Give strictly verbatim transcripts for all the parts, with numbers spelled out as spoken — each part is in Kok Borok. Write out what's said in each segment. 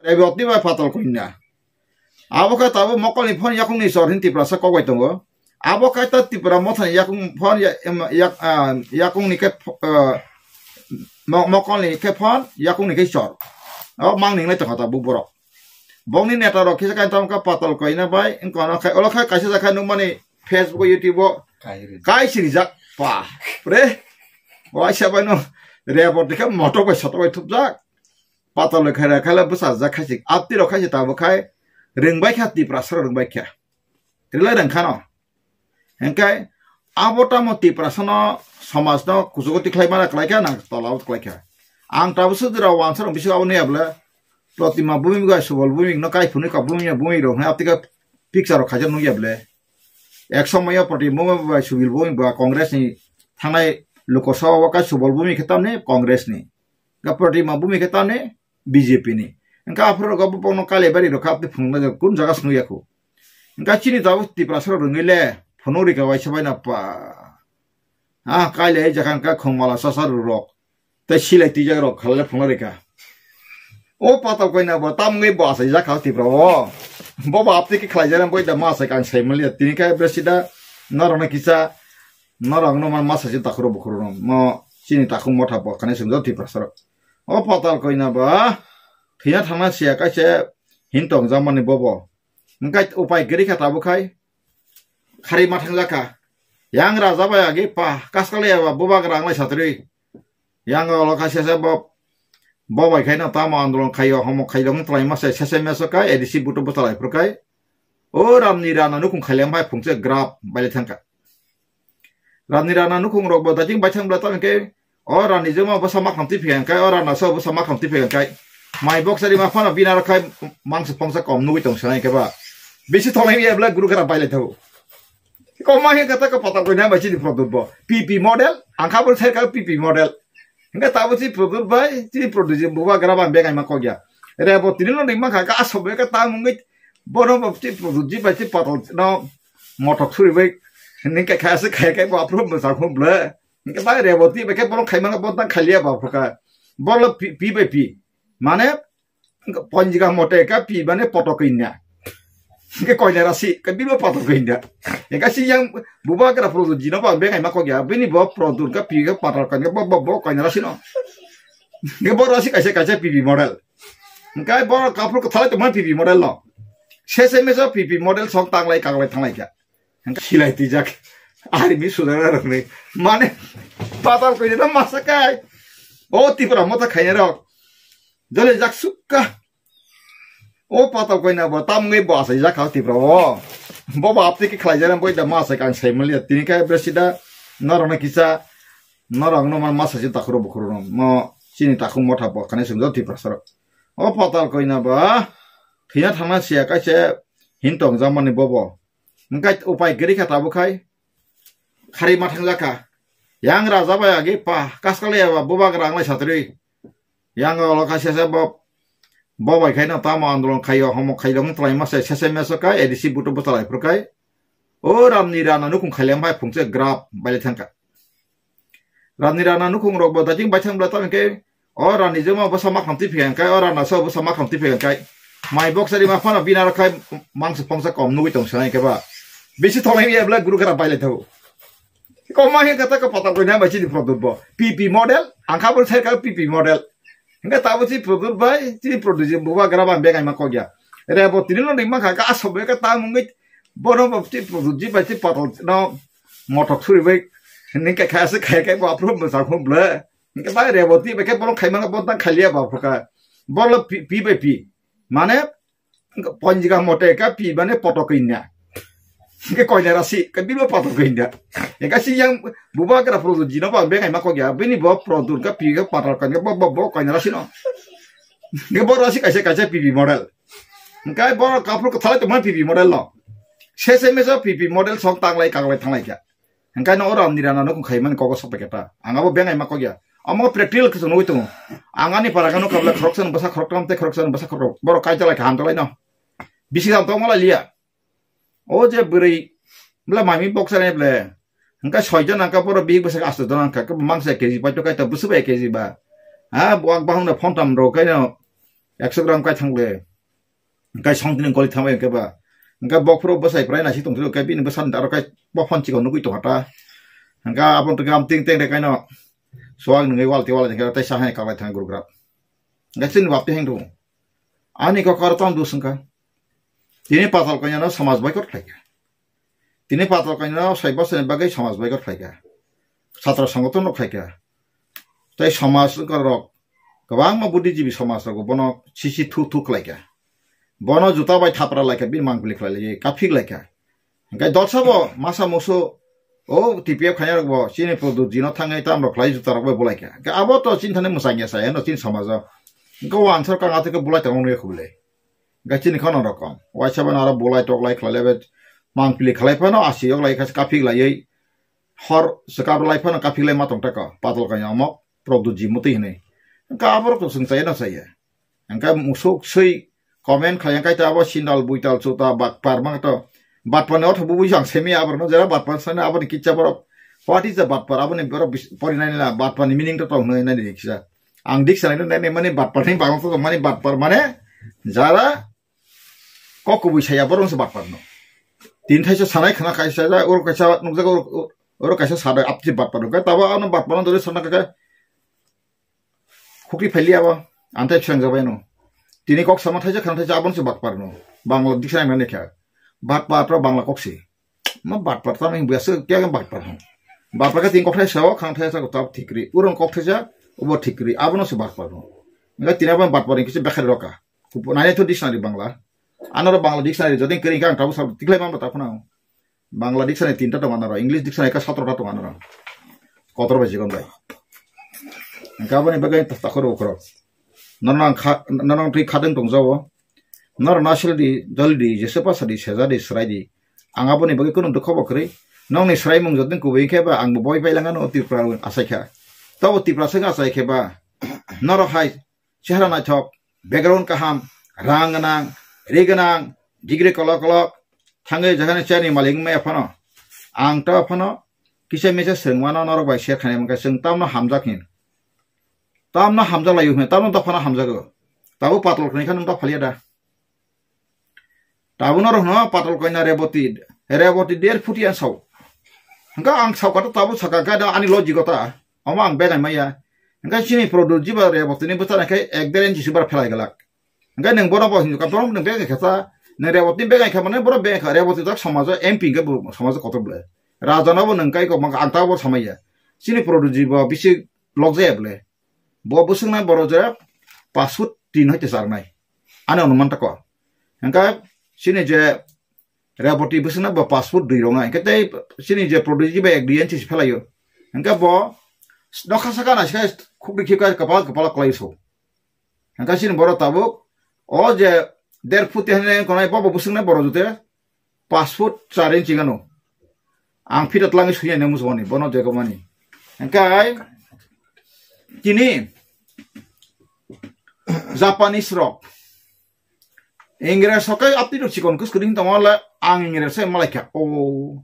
Tei bo twi bai patal koina. Abo khe tabuk mokolni phone yakungni sor hin Tiprasa kok bai tongo. Abo khe ta Tipra mothani yakung phone ya-, em, yak-, ah, yakungni khe pho-, ah, mo-, mokolni khe phone yakungni khe sor. O mangni hinlai tongkha tabuk borok. Bongni neta rok kisa kain tamo khe patal koina bai wngkha no khai, olo khai kaisa jakha nukmani Facebook, YouTube o Kai rijak. Kai sirijak. Pa. Pre. Waisa bai no report khe motok bai sotok bai thupjak. Patal khaira khala bwsa jak khaisik. Apti rok khaisik tabuk khai. Rwngbai kha Tiprasa rok rwngbai kha. Rilai rwngkha no. Hingkai abo tamo Tiprasa no somaj no kuchugo tikhlai mana kwlai kha nang tola o kwlai kha. Ang tabuk sudra wansa rok bising abo nuya bwle. Protima Bhumik bai Subal Bhumik no kai phunui ka Bhumik Bhumik rok hwnwi apti kha picture rok khaijak nukya bwle. Ek somoyo Protima Bhumik bai Subal Bhumik ba Congress ni thangnai Lok Sabha o kai Subal Bhumik khe tamni Congress ni. Ga Protima Bhumik khe tamni B J P ni. Hingke aphuru rok bopokno kailai bari rok kha, apni phunuknai jaga kun jaga se nukya kho. Hingke chini tabuk Tiprasa rok rwngwi le phunuk rika waisa bai na pa. Ah, kailai jaga hingke khongmala sasa rwrok. Tei silai twijak rok khalai phunuk rika. O patal koina bo tamungwi bo achaijak kha Tipra o. Bo bo apni khe khlaijak boi da ma achai kang sai mali tini khe besi da norok no kisa norok no ma masa se takhuro bukhuro no mo chini takhung motha bo khani swngjak Tiprasa rok. O patal koina ba thwina thangna siya kaisa hin tong jamani bobo. Hingkai upai kwrwi kha tabuk khai khari ma thangjakha. Yang raja bai agi pa kaskal ya ba bubagra anglai satri. Yang olo kha sese bo bo bai khai no tamo andolon khaio homo khailong twlai ma se sese meso kai A D C buto bwtalai phur kai. O Ramni Rana nukhung khailem hai phungse grab baile thangkha. Ramni Rana nukhung rok bo dajing bai thang bla tang khe o Rani joma bwsa makham twi phikha khe o Rana so bwsa makham twi phikha khe mai bok sari ma phano bina rok khai mangsa phongsa kom nugui tong sanai khe ba bisi thongnai ya bla guru khara baile thago. Kom ma he kata ka patal koina bai chini product bo P P model ang kha bo sai ka P P model. Hingke tabuk si product bai si product je bubagra bang begai ma kok ya. Rebo tini no ringma kha ka asobe ka ta mungwi bono bo si product ji bai si patal no motok suri bai ning ka kha se khai kai bo apro mo sa khum ble. Hingke bai rebo ti bai ke bono khai manga bo tang khaliya ba ka. Bolo pi pi bai pi. Mane ponjika mote ka pi bane potok inya. Hingke koina rasi ka bimo potok inya. Hingke si yang bubagra product jino ba begai ma kok ya. Bini bo product ka pi ka patal ka bo bo bo koina rasi no. Hingke bo rasi kaisa kaisa P P model. Hingke bo kapur ka thalai to ma P P model no. Sese meso P P model sok tanglai kaglai thanglai kha. Hingke silai twijak. Ari mi sudara rokni. Mane patal koina na masa kai. O Tipra motha khaina rok. Jole jak sukka. O patal koina bo tamungwi bo achaijak kha Tipra o. Bo bo apti khe khlaijak boi da ma achai kang sai mali tini khe besi da norok no kisa norok no ma masa se takhuro bukhuro no mo chini takhung motha bo khani swngjak Tiprasa rok. O patal koina ba thwina thangna siya kaisa hin tong jamani bobo. Hingkai upai kwrwi kha tabuk khai khari ma thangjakha. Yang raja bai agi pa kaskal ya ba bubagra anglai satri. Yang olo kha sese bo bo bai khai no tamo andolon khaio homo khailong twlai ma se sese meso kai A D C buto bwtalai phur kai. O Ramni Rana nukhung khailem hai phungse grab baile thangkha. Ramni Rana nukhung rok bo dajing bai thang bla tang khe o Rani joma bwsa makham twi phikha khe o Rana so bwsa makham twi phikha khe mai bok sari ma phano bina rok khai mangsa phongsa kom nugui tong sanai khe ba bisi thongnai ya bla guru khara baile thago. Kom ma he kata ka patal koina bai chini product bo P P model ang kha bo sai ka P P model. Hingke tabuk si product bai chini product je bubagra bang begai ma kok ya. Rebo tini no ringma kha ka asobe ka ta mungwi bono bo si product ji bai si patal no motok suri bai ning ka kha se khai kai bo apro mo sa khum ble. Hingke bai rebo ti bai ke bono khai manga bo tang khaliya ba phuka. Bolo pi pi bai pi. Mane ponjika mote ka pi bane potok inya. Hingke koina rasi ka bimo potok inya. Hingke si yang bubagra product jino ba begai ma kok ya. Bini bo product ka pi ka patal ka bo bo bo koina rasi no. Hingke bo rasi kaisa kaisa P P model. Hingke bo kapur ko thalai to ma P P model no. Sese meso P P model sok tanglai kaglai thanglai kha. Hingke no oro Ramni Rana no khai mani kogo sok paikha ta. Ang abo begai ma kok ya. Amo practical khe nugui tongo. Ang ani para gano kabla khoroksa no bwsa khoroktham tei khoroksa no bwsa khorok. Borok kai jalai kha ham jalai no. Bisi ham tongma lai liya. O je bwrwi bwla mami boksa ne ble. Hingke soi jon nangka borok bihik bwsa asto jon nangka. Mangsa K G pai to kai to bwswk bai K G ba. Ha buak bahung no phone tam rok kai no. Ekso gram kai thang le. Kai song tini goli thang bai ke ba. Hingke bok phuru bwsai prai nasi tong thilo ke bini bwsa ni daro kai bok phone chikon nugui tong hata. Hingke abon tong am ting teng de kaino. Suang nungi wal ti wal jengke tai sahai kaklai thang gurgrap. Hingke chini bap ti heng thung. Ani kok karo tong du sengka. Tini patal kanya no samaj boycott khlaika. Tini patal kanya no sai bosani bagwi samaj boycott khlaika. Chatra songoton rok khlaika. Tai samaj rok kwbangma buddhijibi samaj rok bono sisi thu thu khlaika. Bono juta bai thapra laika, bini mangpili khlai lai, kaphik laika. Hingke dolsa bo masa musu o T P F khaina rok bo chini Pradyut ji no thangwi tam rok khlai juta rok bai bulaika. Hingke abo to chini thani mwsang ya sa, eno chini samajo. Hingke o answer kang athe ke bulai tongmani ya khubule. Hingke chini khano rokom. Waisa bana aro bulai toklai khlai lebe mangpili khlai phano asi yok lai kha kaphik laiwi hor swkap lai phano kaphik lai ma tong ta ko. Patal kanya omok Pradyut ji mutwi hinwi. Hingke abo rok to swng chaya no chaya. Hingke musuk swi comment khlai hingke ta abo sindal buital chuta batpar ma to batpar ni ortho bubui jang semi abar no jera batpar sani abo ni kicha borok what is the batpar abo ni borok bis- pori nai la batpar ni meaning to tong nai nai kisa ang dik sanai nai mani batpar ni bang to mani batpar mane jara kok kubui saya borok se batpar no tin thaisa sanai khana kaisa ja oro kaisa nukjago oro kaisa sada apti batpar no tabo ano batpar no dole sana kaka Khukri phaili abo, antai phisang jabai no. Tini kok sama thaisa khang thaisa abon se batpar no. Bangla diksa nang nani kha. Batpar to Bangla kok si. Ma batpar ta nang biasa kya kya batpar no. Batpar ka tin kok thaisa o khang thaisa ko tab thikri. Uron kok thaisa ubo thikri. Abono se batpar no. Nga tin abon batpar ni kisa bekhari roka. Kupo nai to dictionary Bangla. Anoro Bangla dictionary jodin kering kang tabu sab tiklai mamra ta phuna. Bangla dictionary tinta tongo norok, English dictionary ka sotro ta tongo norok. Kotor bai chikon bai. Hingke aboni bagwi takhoro ukhoro. Norok ang kha-, norok twi khadeng tongjago. Norok no aswk di, dol di, jesa pasa di, seja di, swrai di. Ang aboni bagwi kunu dukho bo kwrwi. Nokni swraimung jotoni kubui khe ba ang bo boi pailangano Tripura achaikha. Tobo Tripura swng achai khe ba. Norok hai chehra naithok, background kaham, rang gwnang, ri gwnang, degree kolok kolok, thangwi jagani chairni malik wngmaya phano. Ang ta phano kisa misa swrwngmano norok bai share khainai mankha, chwng tamno hamjak hin. Tamno hamjak laio hin, tamno dophano hamjago. Tabuk patol khwnai kha nwng ta phaliya da? Tabuk norok hwno patol koina Reboti, Reboti der phuti ang sao. Hwnkha ang sao kha ta tabuk saka kha da ani logic o ta. Omo ang begai maya. Hwnkha chini Pradyut ji ba Reboti ni bwsa nai khe ek der inchi si bar phelai glak. Hwnkha nwng bono bo hinwi kha, bono nwng begai kha ta. Nwng Reboti ni begai kha mane bono begai kha. Reboti tak somajo M P hwnkhe bo somajo kotor ble. Raja no bo nwng kai kok ang ta bo samaya. Chini Pradyut ji bo bisi lok jaya ble. Bo bwswk nai borok je pash foot tin hai te char nai. Ani anuman ta ko. Hwnkha chini je Reboti bwswk nai bo pash foot dui rok nai. Hwnkhe tei chini je Pradyut ji ba ek dui inchi si phelaio. Hwnkhe bo nokha saka nai se khukri khibka kwpal kwpal kwlai so. Hwnkhe chini borok tabuk o je der foot te hai nai konai bo bo bwswk nai borok jute pash foot char inchi gano. Ang phita twlangwi sui nai muchungmani, bono jegomani. Hwnkhe tini Japanese rok, Ingres rok kai apni rok chikon kwskwrwng tongma le ang Ingres se malai kha. O,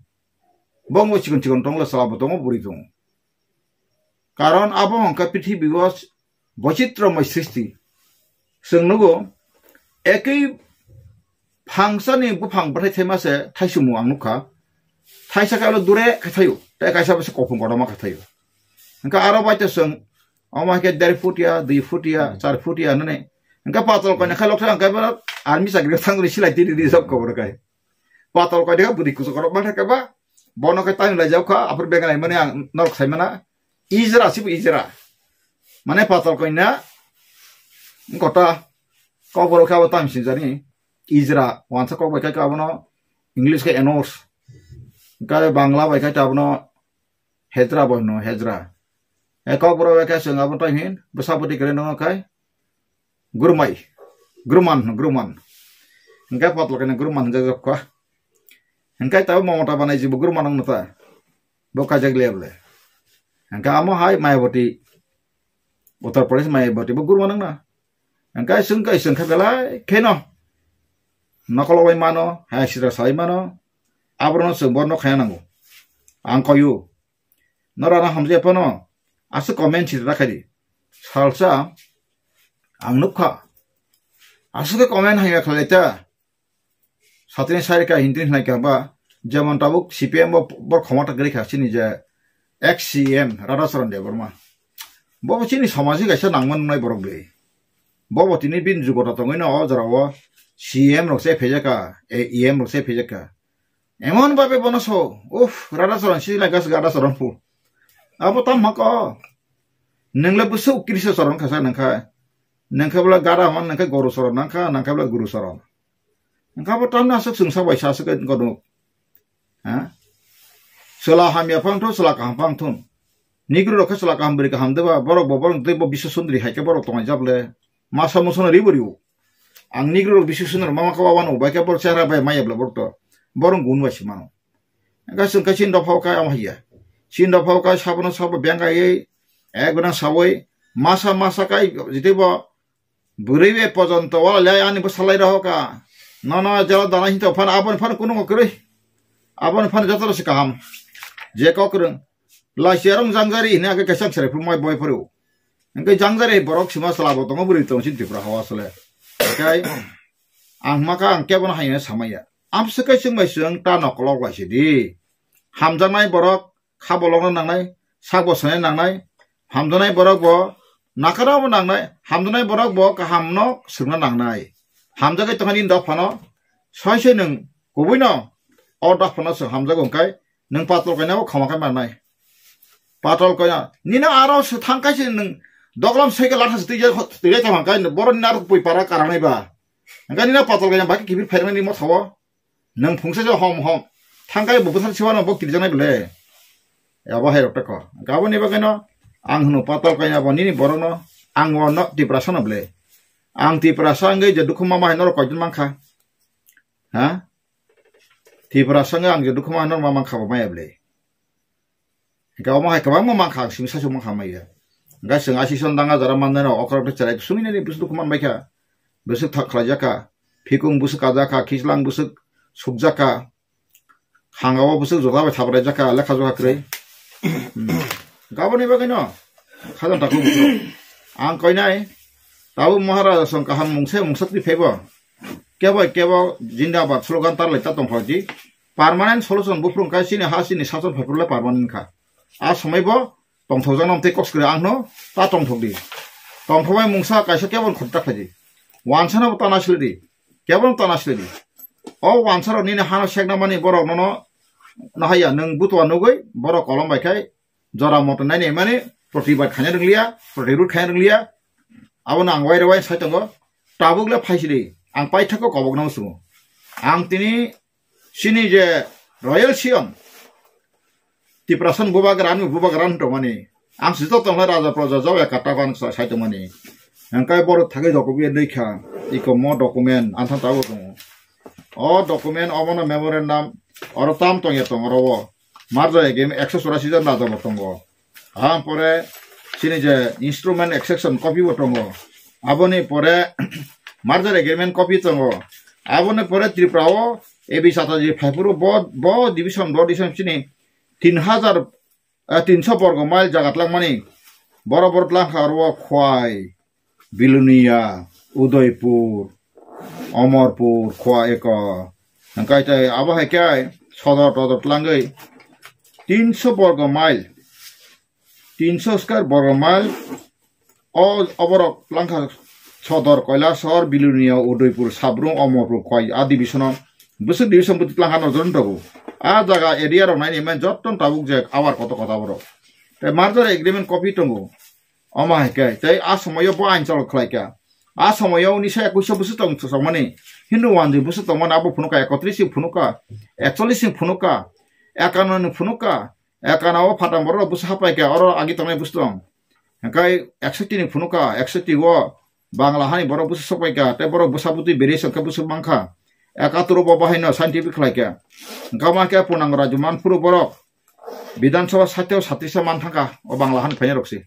bongbo chikon chikon tongla sala bo tongo, bwrwi tongo. Karon abo hwnkha prithibi o boichitromoi srishti. Chwng nugo, ekwi phangsani buphang bwthai thaima se thaisumu ang nukha. Thaisa khe alo dure khe thaio, tei kaisa bo se kophung kotorma khe thaio. Hwnkhe aro bai to chwng, omo hai khe der foot ya, dui foot ya, char foot ya hwnwi. Hwnkhe patol koina khai loksa hwnkhe bo army chakri thangwi silai tini rijak kobor khai. Patol koina khe bwrwi kuchuk kotorma khe ba, bono khe tang lai jak kha, aphuru begalai mani ang norok sai mana. Ijra sibo ijra. Mane patal koina kota kok borok khe abo tamo sinjani. Ijra wansa kok bai khe abono English khe enos. Khe Bangla bai khe abono hejra bo hino hejra. E kok borok bai khe chwng abo tai hin bwsa bwtwi kwrwi nangno khai. Gurmai, Gurman, Gurman. Hingke potlo kene Gurman hingke jokka. Hingke tabo Mamata banai jibo Gurman wng nata. Bo kajak liya bole. Hingke amo hai Mayabati, Uttar Pradesh Mayabati bo Gurman wng na. Hingke sungke sungke belai keno. Nokolo bai mano, hai sitra sai mano. Abrono chwng borno khaya nango. Ang koyu. Norok no hamjai phano aswk comment sitra khaidi. Salsa ang nukha. Aswk comment haiya khlai ta. Satini sai ka hindi hinai ka ba. Jemon tabuk C P M bo bor khomata gri kha chini je ex C M Radhacharan Debbarma. Bo chini somaji kaisa nangman nai borok de. Bo bo tini bin jugota tongwi no o jora o C M rok se phejaka, E M rok se phejaka. Emon babe bono so, uff, Radhacharan si lai gas Radhacharan pu. Abo tam hako. Nengle busu Krishna Charan khasa nangkha. Nangkha bla gada hon, nangkha Goru Charan nangkha, nangkha bla Guru Charan. Nangkha bo tam na aswk sungsa bai sa aswk godo. Ha? Sela hamya phang thun, sela kaham phang thun. Negro rok khe sela kaham bwrwi kaham deba, borok bo borok tei bo Biswa Sundri hai khe borok tongnai jable. Masa musono ribo ribo. Ang Negro rok Biswa Sundri mama khe wawano bai khe borok chehra bai maya bla borok to. Borok gun bai si mano. Engkha chwng khe chini dophao kai amo haiya. Chini dophao kai sabono sabo bengaiwi, ek gwnang sawi, masa masa kai jitebo bwrwi be pojonto wala le ani bwsalai rohoka. Nono jela dana hinto phan aboni phan kunu kwrwi. Aboni phan joto se kaham. Je kokrwng. Laisi arong jangjari hini age kaisa serai phuru mai boi phuru. Engke jangjari borok sima sala bo tongo bwrwi tong sin Tripura hawa sole. Kai ang maka ang kebono haino samaya. Amswk kai chwng bai chwng ta nokolok lai sidi. Hamjaknai borok kha bolongno nangnai, sak bo sanai nangnai, hamjaknai borok bo nakarabo nangnai, hamjaknai borok bo kahamno swrwngna nangnai. Hamjagwi tongkha nini dophano, soi soi nwng kubuino o dophano swng hamjago hwnkhe nwng patol kainabo khama khai mannai. Patol kaina, nini aro se thang kaise nwng doglam soi khe latha se twijak, twijak tongkha hwnkhe borok nini aro pui para karangnai ba. Hwnkhe nini patol kaina bai khe kibir phairoknai nini motha o. Nwng phungsa se hom hom thangkai bo bwthar siwano bo kirijaknai bwle. Abo hai rok ta kho. Gaboni bagwi no ang hwno patol kaina bo nini borok no ang o no Tiprasa no bwle. Ang Tiprasa wngwi je dukhu mama hai norok koiton mankha. Ha? Tiprasa wngwi ang je dukhu mama norok ma mankha bo maya bwle. Hingke omo hai kwbangma mankha ang simi saichung mankha maya. Hingke chwng asison danga jara mannai no okrok de cherai sumi nini bwswk dukhu manbai kha. Bwswk thak khlai jakha. Phikung bwswk kajak kha, khichlang bwswk sukjak kha. Hanga o bwswk jota bai thabraijak kha, lekha jokha kwrwi. Hmm. Gaboni bagwi no khajang takhuk bwswk. Ang koinai tabuk Maharaja song kaham mungsa mungsa twi phaibo. Kebo kebo jindabad slogan tarlai ta tongkha di. Permanent solution buphuru wngkha chini ha chini sachon phaiphuru le permanent wngkha. A somoi bo tongthokjak nam tei kok swkre ang no ta tongthok di. Tongthok bai mungsa kaisa kebo khoroksa khlai di. Wansa no bo tana sili di. Kebo no tana sili di. O wansa rok nini hano sekna mani borok nono nahaya nwng butua nugwi borok kolom bai khai jora moto nai nai mani protibad khaina rwngliya, protirud khaina rwngliya. Abo no ang waire waire sai tongo. Tabuk le phaisidi. Ang paithakgo kobok no sungo. Ang tini chini je Royal Siyong Tiprasani bubagra, ani bubagra wng tongmani. Ang sijak tongkha raja praja jao ekka ta ban sa-, sai tongmani. Hingkai borok thagwi document nwi kha. Iko mo document, ang thang tabuk tongo. O document, omono memorandum, oro tam tongya tong oro o. Merger agreement ekso churasi jon raja bo tongo. Ang pore chini je instrument exception copy bo tongo. Aboni pore merger agreement copy tongo. Aboni pore Tripura o A B Chatterjee phaiphuru bo, bo division, bo division chini tin hajar, eh, tinso borgo mile jaga tlangmani. Boro boro tlangkha oro o Khwai, Bilonia, Udaipur, Omorpur, Khwa eko. Hingkai tei abo hai khe sodor todor tlangwi tinso borgo mile, tinso square borgo mile o oborok tlangkha sodor, Kailasahar, Bilonia, Udaipur, Sabrum, Omorpur, Khwai a division o bwswk division bwtwi tlangkha no joto tongo. A jaga area rok naini men joto tabuk je awar koto koto borok. Tei merger agreement copy tongo. Omo hai khe, tei a somoio bo ain cholo khlai kha. A somoio unisa ekuiso bwswk tong, tongmani, Hindu wanjwi bwswk tongmani, abo phunukha, ekotris ni phunukha, ekchollis ni phunukha, ekano ni phunukha, ekano o phatang borok bwswk hapai kha, oro agi tongnai bwswk tong. Hingkai eksoti ni phunukha, eksoti o Bangla hani borok bwswk sokpai kha, tei borok bwsa bwtwi beri songkhe bwswk mankha. Ekatoro bo bahaino scientific khlai kha. Hingkha ma khe punang raju manphuru borok Bidhan Sabha sati o satisa man thangkha, o Bangla hani phainai rok se.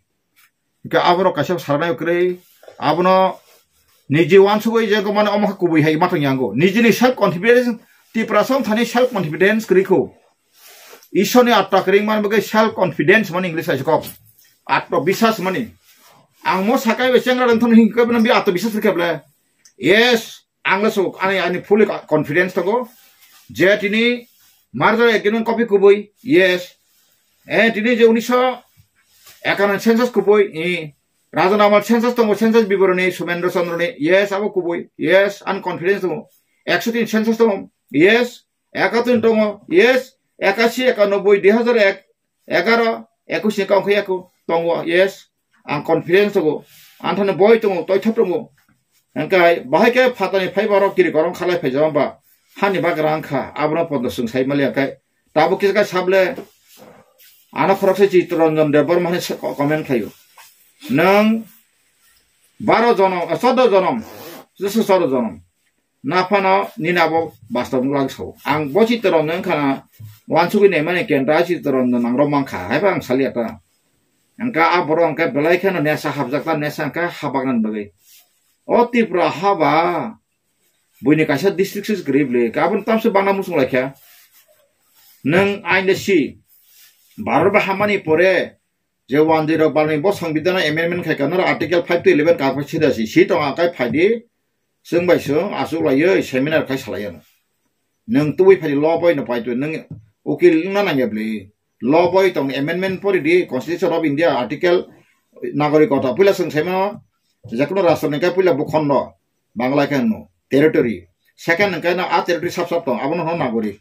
Hingke aborok kaisa saranai kwrwi, abono niji wansugwi je mane omo khe kubui hai ma tongya ango. Nijini self confidence, Tiprasa wngthani self confidence kwrwi kho. Ishorni atta kwrwi man bagwi self confidence mani English hai se kok. Atmabiswas mani. Ang mo sakai be chengra rang thon hingke bini bi atmabiswas rikhe ble. Yes, ang le sok, ani, ani fully confidence tongo. Je tini marjo ekjin copy kubui, yes. Eh, tini je unisho ekanno census kubui, eh, Rajan Amal census tongo, census biboroni, Sumendra Chandra ni, yes, abo kubui, yes, ani confidence tongo. Ekso tin census tongo, yes. Ekatin tongo, yes. Ekasi, ekanoboi, dui hazar ek, egaro, ekus ni kong khe eko tongo, yes. Ang confidence tongo. Anthani boi tongo, toitha tongo. Hingkai bahai khe phatani phai borok kiri korong khalai phai jama ba. Hani bagra wngkha, abono pondo swng sai mali hingkai. Tabuk kisa kai sable, ano khoroksa Chittaranjan Debbarma hani sa-, comment khaio. Nwng baro jonom, eh, chordo jonom, jesu chordo jonom. Naphano nini abo bastop wng lang sao. Ang bo Chittaranjan wngkha na, wansugwi naimani kenta Chittaranjan ang rok mankha, haiba ang salia ta. Hingka a borok hingka belai kheno nesa hapjak ta, nesa hingka habaknani bagwi. O Tripura haba, buini kaisa district se kwrwi bwle, aboni tamse bana muchung laikha. Nwng ain de si, Bharat bai hamani pore, je wanjwi rok balni bo Songbidan amendment khai kanaro article five to eleven kaphai sida si, si tong akai phaidi, chwng bai chwng achuk laiwi seminar khai salai ano. Nwng tubui phaidi law boy no paitwi, nwng ukil wngna nangya bwle. Law boy tong amendment pori di Constitution of India article nagorik kota puila chwng saimano, jekono rashtroni kai puila bukhondo Bangla kai no territory. Second hwnkhe no a territory sab sab tong, abono no nagorik.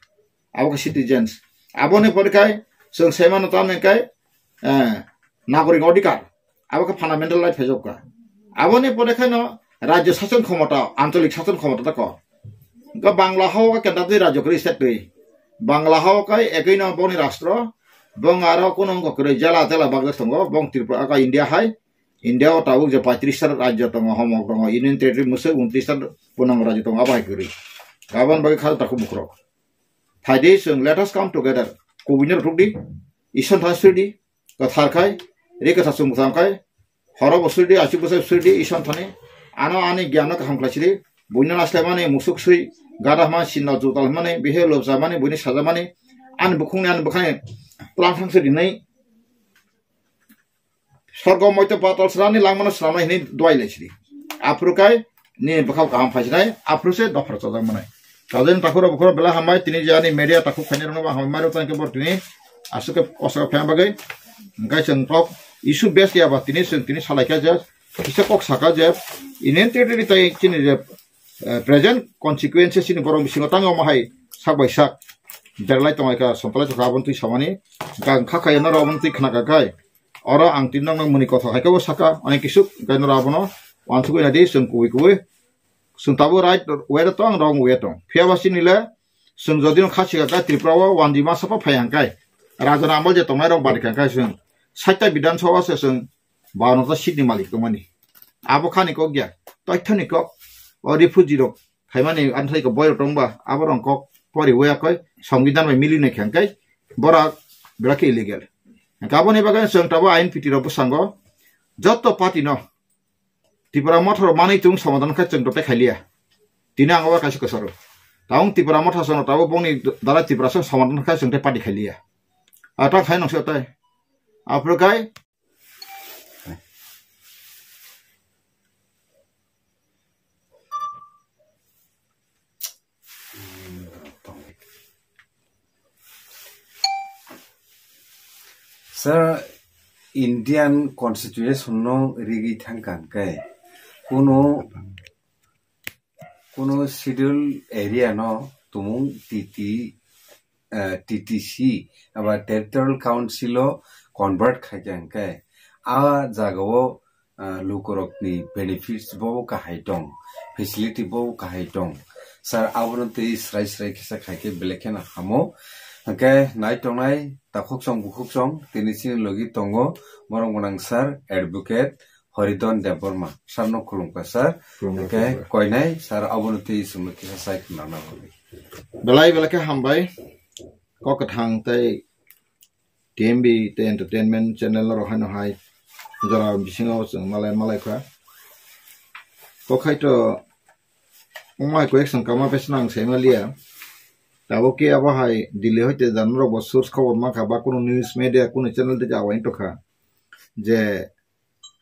Abo khe citizens. Aboni pore khai chwng saimano tamni kai, eh, nagorik odhikar. Abo khe fundamental right phaijokka. Aboni pore khai no rajyo sachon khomota, ancholik sachon khomota ta ko. Ga Bangla hao ka kendra twi rajyo kwrwi state twi. Bangla hao kai ekoi no boni rastro, bong aro kuno wngkha kwrwi jela tela bagjak tongo, bong Tripura ka India hai. India o tabuk je paitris ta rajyo tongo, homok tongo, Union Territory mwswk untris ta punang rajyo tongo, abo hai kwrwi. Aboni bagwi kha takhuk bukrok. Phaidi chwng, let us come together. Kubui no rwthwk di, Isor thani suri di, kwthar khai, ri kwthar chwng bwtham khai, horo bo suri di, achi bwsai suri di, Isor thani, ano ani gyan no kaham khlai sidi, buino naslaimani, musuk sui, gada hwnmani, sinno jutal hwnmani, bihe lobjamani, buini sajamani, ani bukhungni, ani bwkhani tlang thang sidi nai, Sorgo moito patal swnamni langmano swnamnai hinwi duai lai sidi. Aphuru kai nini bwkhao kaham phaisinai, aphuru se dophra chajak manai. Chajani takhuk rok bukhuk rok belai hambai, tini je ani media takhuk khainai rokno bo hambai mari tang khe bor tini aswk khe kosto khe phai bagwi. Hingkai chwng tok issue base ya ba tini chwng tini salai kha je kisa kok saka je Union Territory tai chini je, eh, present consequences chini borok bisingo tang omo hai sak bai sak derlai tongai kha, sontalai tongkha, aboni twi samani hingka wngkha kha, norok aboni twi khna kha khai. Oro ang tini nokno muni kothok hai khe bo saka, ani kisuk hingke norok abono uansugui nai di, chwng kubui kubui, chwng tabuk right way o tong, wrong way o tong. Phiya ba chini le chwng jodi no kha sika khe Tripura o wanjwi masa pha phai hingkai, raja ni amal je tongnai rok bari kha hingkai chwng saita Bidhan Sabha se chwng bawanno ta seat ni malik tongmani. Abo khani kok ya, toitha ni kok, o refugee rok phaimani amthai ko boy rok tongba, abo rok kok pori waya koi, Songbidan bai mili nai khe hingkai, borak belai khe illegal. Hingke aboni bagwi chwng tabuk I N P T rok bwskango joto party no Tipra Motha rok manwi chwng somadan khe chwng dote khailiya. Tini ang o kaisa kwcharo. Tabuk Tipra Motha sono tabuk bongni dara Tipra song somadan khe chwng tei party khailiya. A ta khai nangse tai. Aphuru khai Sir, Indian Constitution no rigwi thangkha hwnkhe, kuno, kuno schedule area no tumung T T, eh, T T C, aba Territorial Council o convert khaikha hwnkhe, a jagao ah, lukurokni benefits bo kahai tong, facility bo kahai tong. Sir, abono tei srai srai kisa khaikhe belai kheno hamo. Hwnkhe nai tongnai takhuk song bukhuk song tini chini logi tongo borok gwnang sir, advocate Horidon Debbarma. Sir no khulumkha sir. Khulumkha, hwnkhe sir. Koinai sir abono tei chwngno kisa sai khna nang bagwi. Belai belai khe hambai. Kok kwthang tei T M B tei entertainment channel rok haino hai jora bisingo chwng malai malai kha. Kok hai to wngmai koi action kama pes nang sai maliya. Tabuk khe abo hai Delhi hoite jan rok bo source khobor mankha ba kunu news media kunu channel tei jawai tongkha je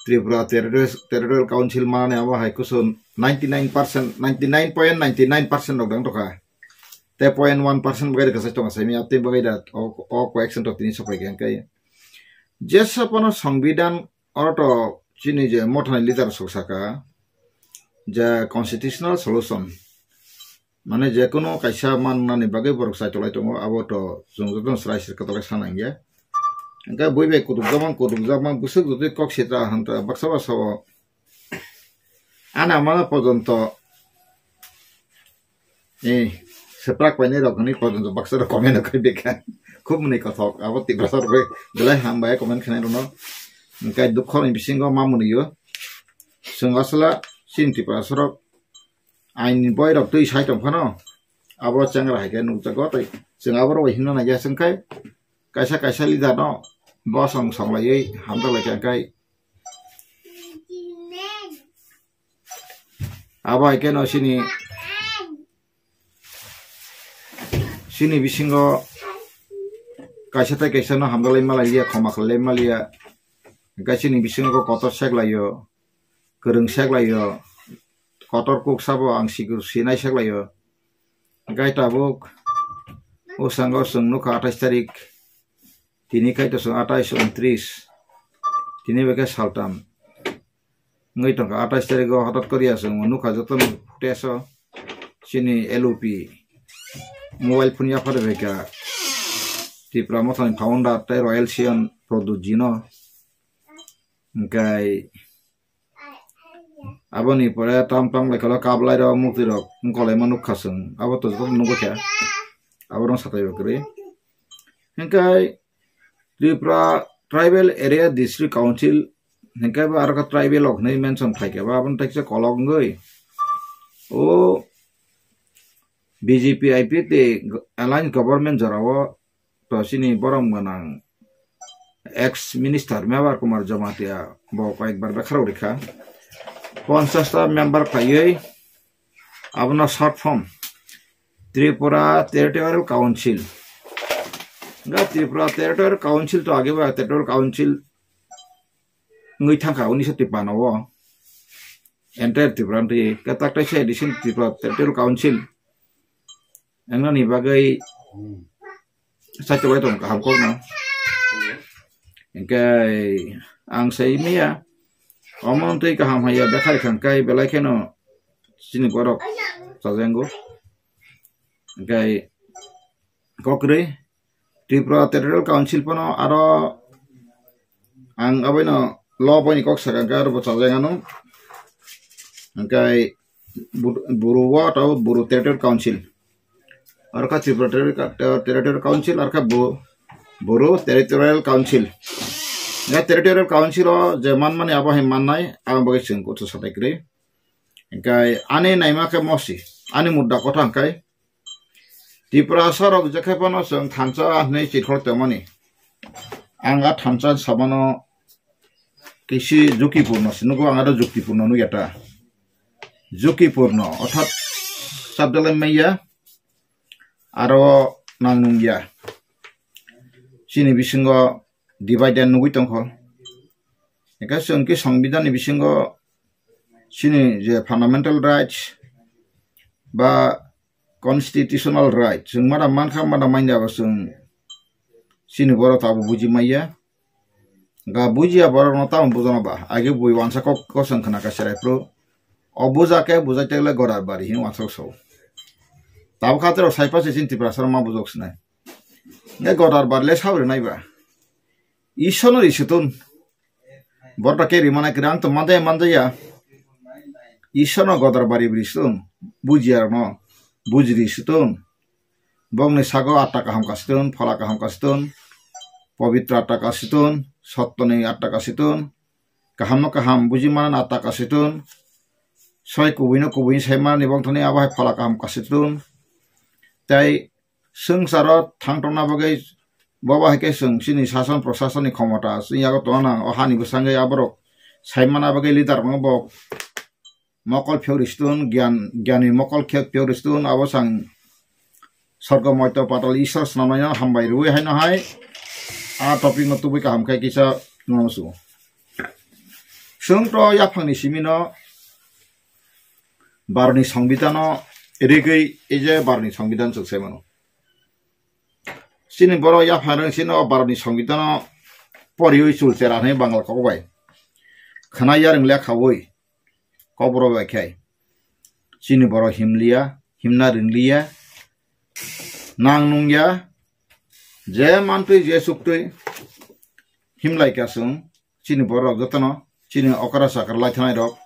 Tripura Territorial, Territorial Council manani abo hai kusu ninety nine percent, ninety nine point ninety nine percent rok dang tokha. Te point one percent bagwi rwkha sai tongo, sai miya tei bagwi da o, o question rok tini sopai khe hwnkhe. Jesa pono Songbidan oro to chini je mothani leader sok saka je constitutional solution. Mane je kono kaisa mannani bagwi borok chai tolai tongo, abo to chwng jotono chwrai sir kwtalai sana hinkhe. Hwnkhe bui bai kutukjakma, kutukjakma bwswk jotoi kok sitra hanta baksa baksa o. Ani amano pojonto, eh, swprak painai rok hwnwi pojonto baksa rok comment rok khai bekha. Khub mwnwi kothok, abo Tiprasa rok bai belai hambai comment khainai rokno. Hwnkhe dukho ni bisingo ma mwnwi o. Chwng aswla chini Tiprasa rok aini boy rok twi sai tong phano, abo chengra hai khe nukjago tei chwng aborok bai himna nai ya chwng khai kaisa kaisa leader no bosong songlaiwi hamjaklai kha khai. Abo hai khe no chini, chini bisingo kaisa tei kaisa no hamjaklai malai liya, khoma khlai malai ya. Hwnkhe chini bisingo kotor seklaio, kwrwng seklaio, kotor kuk sabo ang sikur sinai seklaio. Hwnkhe tabuk o sango chwng nukha athais tarik, tini khai to chwng athais, untris, tini bai khe saltam wngwi tongkha. Athais tarik o hotat koriya chwng nukha jotono footage o chini L O P mobile phone yaphar bai kha Tipra Mothani founder tei Royal Siyam Pradyut ji no. Hwnkhe aboni pore tam tam lai khe kablai rok, mukti rok wngkolaima nukha chwng. Abo to joto nugwi kha. Abo rok satai bo kwrwi. Hwnkhe Tripura Tribal Area District Council hwnkhe bo aro khe tribal rok hwnwi mention khai khe bo aboni tei kisa kolok wngwi o B J P I P F T alliance government jorao to chini borom gwnang ex minister Mevar Kumar Jamatia bo koyekbar bekharok rikha. Ponchash ta member khaiwi abono short form Tripura Territorial Council. Ga Tripura Territorial Council to age ba Territorial Council wngwi thangkha unisho tipano o. Entire Tripura twi katak tai se edition Tripura Territorial Council. Wngna ni bagwi saito bai tong kaham kok no. Hwnkhe ang sai maya omo twi kaham haya bekhari khang kai belai kheno chini borok chajengo. Hwnkhe kokrwi Tripura Territorial Council phano aro ang aboino law boini kok sakha hwnkhe aro bo chajak ano. Hwnkhe Bur-, Buru o tabo Buru Territorial Council. Aro kha Tripura Territorial Ka-, Ter-, Territorial Council, aro kha Bu-, Buru Territorial Council. Hwnkhe Territorial Council o je manmani abo hai mannai, ang bagwi chwng kutu satai kwrwi. Hwnkhe ani naima khe mosi, ani mudda kotha hwnkhe Tiprasa rok jekhe phano chwng thansa hwnwi chirkhor tongmani. Ang a thansa samano kisi jukipurno se nugo, ang aro jukipurno nukya ta. Jukipurno, orthat sabdalai maya, aro nang nungya. Chini bisingo divide and nugwi tongkho. Hwnkhe chwng khe Songbidanni bisingo chini je fundamental rights ba constitutional right chwng mada mankha, mada manya ba chwng chini borok abo buji maya. Ga bujiya borok no tamo bujana ba, age bui wansa kok kosong khna ka serai phru. O buja khe bujai tegle godar bari hin wansa so. Tabo khatir sai pase chini Tiprasa ma bujok sinai. Ne godar bari le sabri nai ba. Isor no risutun. Borok khe rimana kiri ang to manjaya manjaya. Isor no godar bari bri sutun. Bujiya no. Bujiri sutun. Bongni sago atta kaham kasitun, phola kaham kasitun, pobitra atta kasitun, sottoni atta kasitun, kaham no kaham buji manani atta kasitun, soi kubui no kubui sai manani bongthani abo hai phola kaham kasitun. Tei swngcharo thang tongna bagwi bobo hai khe chwng chini sason prosasonni khomota chwng yago tongna nang o hani bwsangwi aborok sai manna bagwi leader rokno bo mokol phiyok risitun, giyan, giyani mokol khiyok phiyok risitun, abo chwng sorgo moito patal Isor swnamnaino hambai rwui haino hai a topic no tubui kaham khe kisa nono sugo. Chwng to yaphangni simino barni songbidan no rigwi, ei je barni songbidan chwng sai mano. Chini borok yaphang rwng sino barni songbidan no poriwi chul chera hwnwi Bangla kok bai khna yarwng lekhawi kok borok bai khai. Chini borok himliya, himna ringliya, nang nungya, je mantwi je suktwi himlai ka chwng. Chini borok jotono chini okra chakra lai thanai rok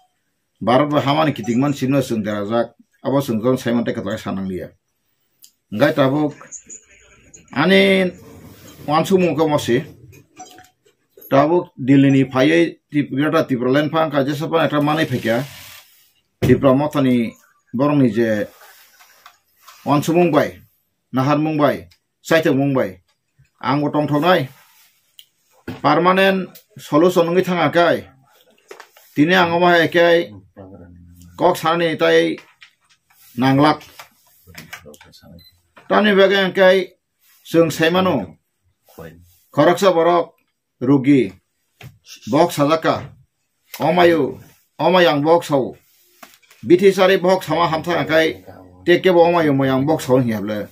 Bharat bai hamani kiting man sino chwng derajak, abo chwng jotono sai mantwi kwtal khe sanang liya. Hingkhe tabuk ani wansukmung khe mosi, tabuk Delhi ni phaiwi Trip-, Greater Tipraland phang kha jesa phano ekta manwi phaikha Tipra mothani borokni je wansukmung bai, naharmung bai, chaithokmung bai ang bo tongthoknai permanent solution wngwi thangkha khe tini ang omo hai khe kok sanani tai nanglak. Tamni bagwi ang khe chwng sai mano khoroksa borok rugi bok sajak kha, omayo, omayo ang bok sao. Bithi sari bok sama hamthang akai, te kebo omayo moyang bok sao hiya ble.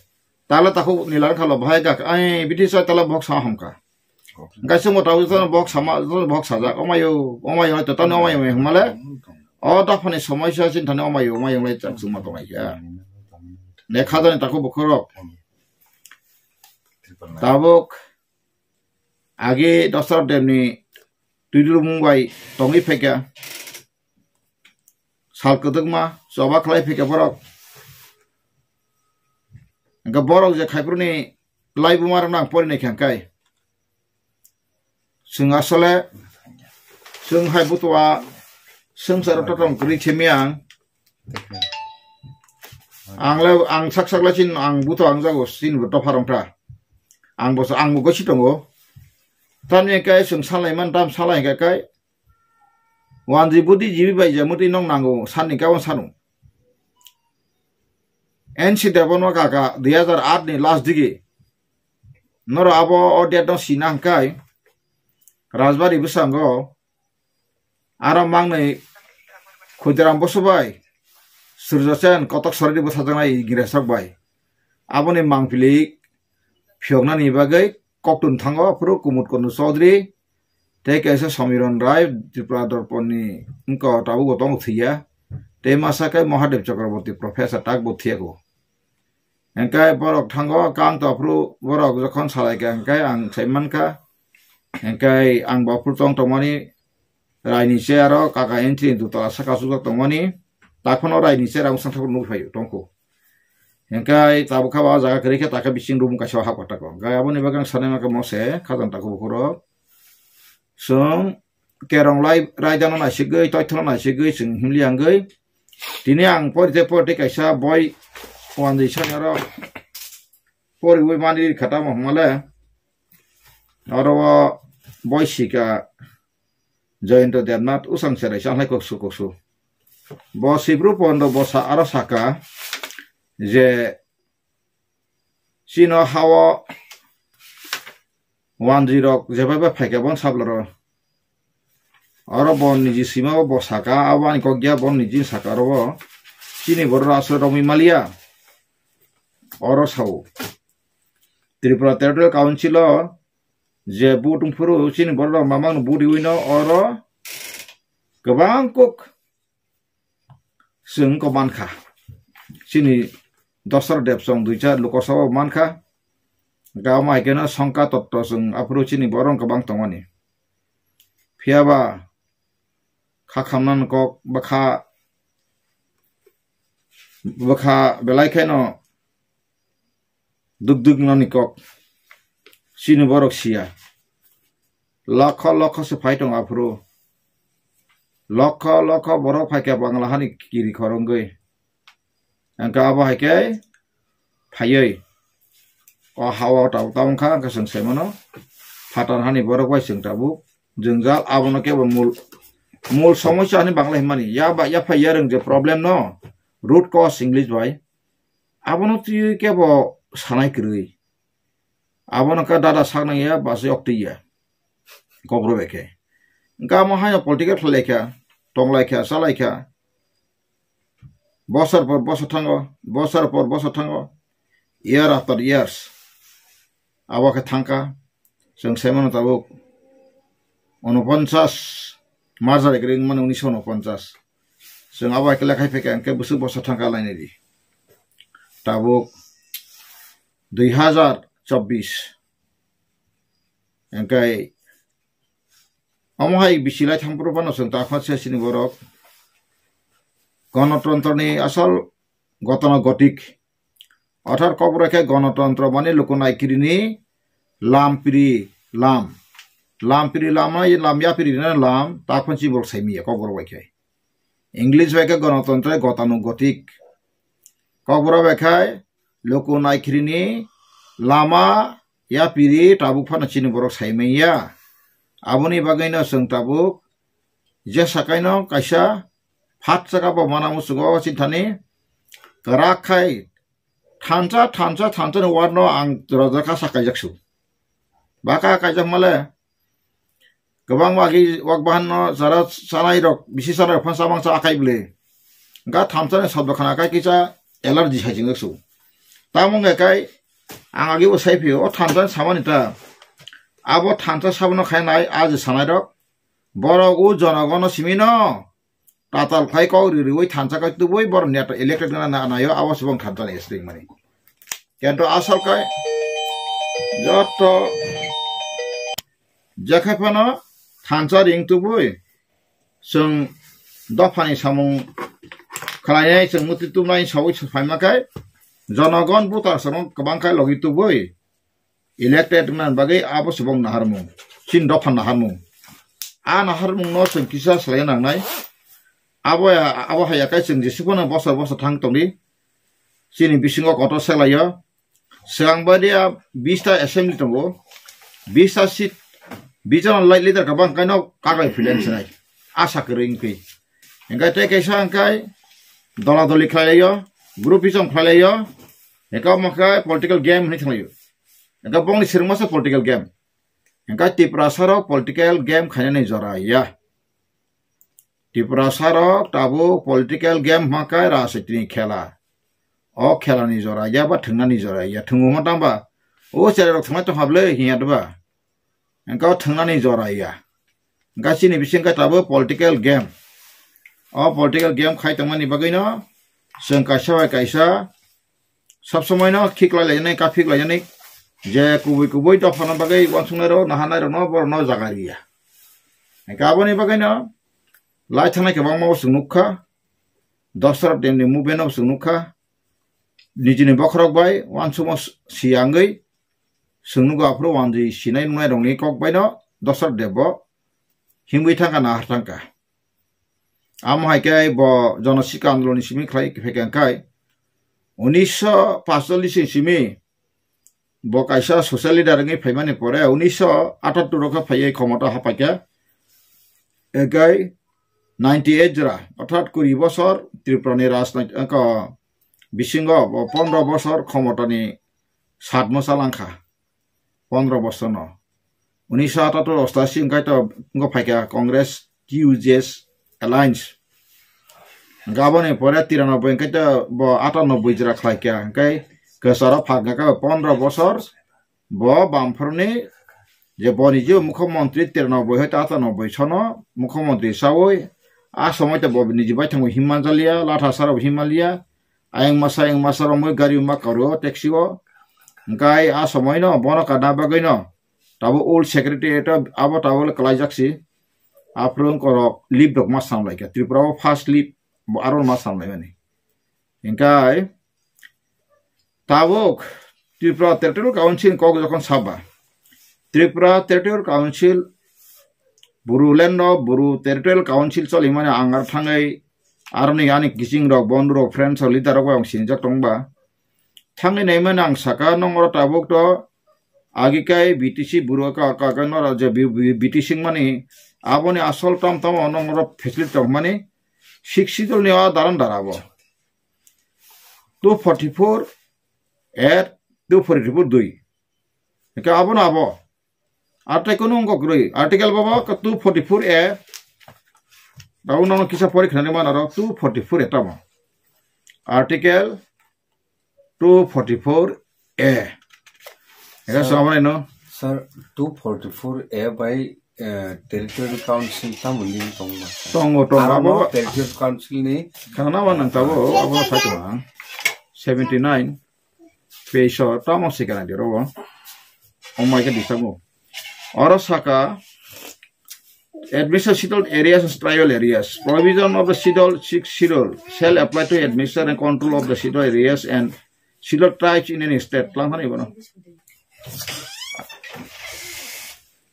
Tala takhuk nilar khalo bahai gak, ai bithi sari tala bok sama hamkha. Gaising mo tau jotono bok sama, jotono bok sajak, omayo, omayo, to tani omayo mai hmale. O daphani somoi sa sin thani omayo, omayo lai chak suma tongai ya. Ne khajani takhuk bukhurok. Tabuk agi Dosar Debni twidulmung bai tongwi phaikha. Sal kwdwkma choba khlai phaikha borok. Hwnkhe borok je khaibruni laibuma rokno ang porinai kha hwnkhe. Chwng asole, chwng hai butua swngcharo totong kwrwi simi ang. Ang le, ang sak sak le chin, ang butua ang jago, chin bo dopha rong ta. Ang bo, ang bo gosi tongo. Tamni khe chwng salai man, tam salai khe kai. Wanji budi jibi bai je muti nong nango, sanni kawan sanu. N C Debbarma kaka dui hajar aat ni last digi. Noro abo o date no sina hwnkhe Rajbari bwskango aro mangnwi Khudiram Bosu bai Surjo Sen kotok soridi bwsajaknai Ingresrok bai. Aboni mangpili phiyoknani bagwi koktun thango phuru Kumud Kundu Chaudhary tei kaisa Somiron Rai Tripura Dorponni wngkha tabukbo tongo thwiya tei masa khe Mahadev Chakraborty Professor takbo thwiyago. Hingkhe borok thango kang to aphuru borok jokhon salai kha hingkhe ang sai mankha. Hingkhe ang bo aphuru tong tongmani raini chair o kaka entry dutala saka sujak tongmani. Takhwno raini chair ang bwsang thakgwi nugwi phai tongkhu. Hingkhe tabuk kha o jaga kwrwi khe takhe bising room kaisa o hap kha tako. Hingkhe aboni bagwi ang sanai mankha mose khajang tako bukhurok. Chwng kerong lai raidano naisigwi, toithono naisigwi, chwng himli yangwi. Tini ang porite porite kaisa boi wanjwi sani oro poriwi mani kha tamo hwnmale. Oro o boi sika Jayanta Debnath usang cherai sa hai koksu koksu. Bo Sibru Pondo bo sa aro saka je chino hao wanjwi rok jephai bai phaikha bon sabloro. Oro bo niji sima bo saka, abo ani kok ya bo niji saka oro bo. Chini borok aswk romwi maliya. Oro sao. Tripura Territorial Council o je vote wngphuru chini borok rok mamang no vote riwi no oro kwbang kok chwng wngkha mankha. Chini Dosar Debsong duisa Lok Sabha o mankha. Hwnkhe omo hai kheno songkha totto chwng aphuru chini borok wngkha bang tongmani. Phiyaba kha khamnani kok bwkha, bwkha belai kheno duk duk nani kok. Chini borok siya. Lokho lokho se phai tongo aphuru. Lokho lokho borok phaikha Bangla hani kiri khorongwi. Hingkhe abo hai khe phaiwi o hao tabuk tabuk wngkha, hingkhe chwng sai mano phatar hani borok bai chwng tabuk jwngjal. Abono kebo mul, mul somosya hwnwi Bangla hwnmani. Ya ba, yaphai yarwng je problem no, root cause English bai. Abono twiwi kebo sanai kwrwi. Abono khe dada saknang ya, basi oktwi ya. Kokborok bai khe. Hwnkhe amo haino political khlai laikha, tong laikha, cha laikha. Bosor por bosor thango, bosor por bosor thango, year after years. Abo khe thangkha, chwng sai mano tabuk unoponchas, merger agreement mani unisho unoponchas. Chwng abo hai khe lekhai phaikha, hwnkhe bwswk bosor thangkha lainai di. Tabuk dui hazar chobbish. Hwnkhe omo hai bisi lai thangphuru phano chwng ta kha se chini borok. Gonotantroni asal gotano gotik. Orthat kokborok khe gonotontro mani luku naikirini lam piri lam. Lam piri lam, lam yapiri rina lam, ta kha chini borok saimiya kokborok bai khe. English bai khe gonotontro gotano gotik. Kokborok bai khe luku naikirini lama yapiri tabuk phano chini borok saimanya. Aboni bagwino chwng tabuk je sakaino kaisa phat saka bo mana musugo chini thani kwrak khai thansa, thansa, thansa ni word no ang rojak kha sakaijak su. Baka kaijak male kwbang wagi wak bahan no jara chanai rok, bisi chanai rok phan samang cha akai bwle. Ga thansa ni sabdo khana kai kisa allergy hai jingak su. Tamo nge kai ang agi bo sai phio, o thansa ni samani ta. Abo thansa sabno khai nai a je sanai rok. Borok o jonogono simino tatal khai kok ri riwi thansa kai tubui borok neto elected gana na nayo abo subong thansa ni sting mani. Kento asal kai joto jekhai phano thansa ring tubui chwng dophani samung khlainai chwng muti tumnai sawi phaima kai jonogon butar samung kwbang kai logi tubui elected wngna bagwi abo subong naharmung, chini dopha naharmung. A naharmung no chwng kisa salai nangnai. Abo ya, abo haya kai chwng jesi phano bosor bosor thang tongdi. Chini bisingo kotor selaio. Swkang bai dia bista assembly tongo. Bista seat, bijon lai leader ka bang kaino kagai filen sinai. Asa kwrwi wngkhi. Hingkai tei kaisa hingkai dola doli khlailaio, groupism khlailaio. Hingkai omo khe political game hinwi thanglaio. Hingke bongni sirwngmasa political game. Hingke Tiprasa rok political game khainani jora ya. Tiprasa rok tabuk political game hwnkhe rajnitini khela. O khelani jora ya ba thwngnani jora ya. Thwngmo tangba o cherai rok thwngnai tongkha bwle hinya deba. Hingke o thwngnani jora ya. Hingke chini bisingke tabuk political game. O political game khai tongmani bagwino chwng kaisa bai kaisa Sab somoi no khiklai lainai, kaphik lainai, je kubui kubui dophano bagwi uansuknai rok, naharnai rok no, borok no jaga riya. Hingke aboni bagwi no lai thangnai kwbangma bo chwng nukha, Dasarath Deb ni movement no bo chwng nukha, nijini bokhorok bai uansukma siyangwi chwng nugo, aphuru uanjwi sinai nungnai rok ni kok bai no Dasarath Deb bo himwi thangkha, nahar thangkha. Amo hai khe bo Jonosika Andolon ni simi khlai phaikha, hingkhai unisho pachchollish ni simi bo kaisa social leader wngwi phaimani pore unisho atattor o khe phaiwi khomota hapaikha. Hingkhai ninety eight jora, orthat kuri bosor Tripura ni rajnaitik, eko, bisingo bo pondro bosor khomota ni sat mwsa langkha. Pondro bosorno. Unisho atattor ostashi hingkhai to wngkha phaikha Congress T U J S Alliance. Hingkhe aboni pore tiranoboi hingkhai to bo atanoboi jora khlaikha. Hingkhai kwcharo phak hingkha pondro bosor bo bamphorni je boni je mukhyamantri tiranoboi hai to atanoboi sono mukhyamantri sawi a somoi to bo niji baithangbo himmanjaliya, latha sarabo himmanliya. Ayang masa, ayang masa romwi gari ma karo taxi o. Hingkhai a somoi no bono kana bagwi no tabuk old secretariat o abo tabuk le kwlaijak si. Aphuru wngkorok leave rok ma samlaikha. Tripura o first leave bo aro ma samlaimani. Hingkhai tabuk Tripura Territorial Council ni kok jokhon saba. Tripura Territorial Council Bodoland no Bodo Territorial Council cholimani ang ar thangwi aroni ani kiching rok, bondhu rok, friends rok, leader rok bai ang sinijak tongba. Thangwi naimani ang saka nong oro tabuk to agi kai B T C buro ka, ka, ka nora je B-, B-, B T C mani aboni asol tam tamo nong oro facility tongmani Sixth Schedule ni o daran dara bo. Two forty-four at two forty-four dui. Hingkhe abono abo. Article nung kok rwi. Article babo two forty-four A. Tabo nono kisa pori khnani mano ro two forty-four A tamo. Article two forty-four A. Ega Sir, samai no. Sir, two forty-four A by, eh, Territorial Council tamo ning tongma? Tongo, tongo, abo Territorial Council ni khana wa nang tabo, abo sai tong. Seventy-nine. Page o tamo sikana diro. Oh my God, disabo. Oro saka, administer scheduled areas and tribal areas. Provision of the schedule, sixth schedule, shall apply to administer and control of the scheduled areas and scheduled tribes in any state. Tlang thani bono.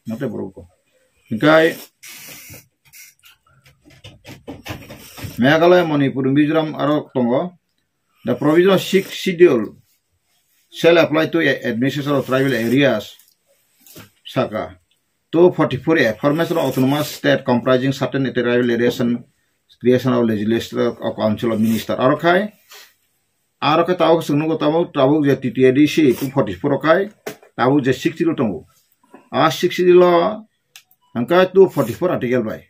Nate borok ko. Hikai Meghalaya, Manipur, Mizoram aro tongo. The provision of sixth schedule shall apply to a- administration of tribal areas. Saka. Two forty-four A, formation of autonomous state comprising certain tribal areas and creation of legislature of council of minister. Aro khai, aro khai tabuk sung nugo tabuk, tabuk je T T A D C two forty-four o khai, tabuk je sixth schedule tongo. A sixth schedule o, hingkha two forty-four article bai.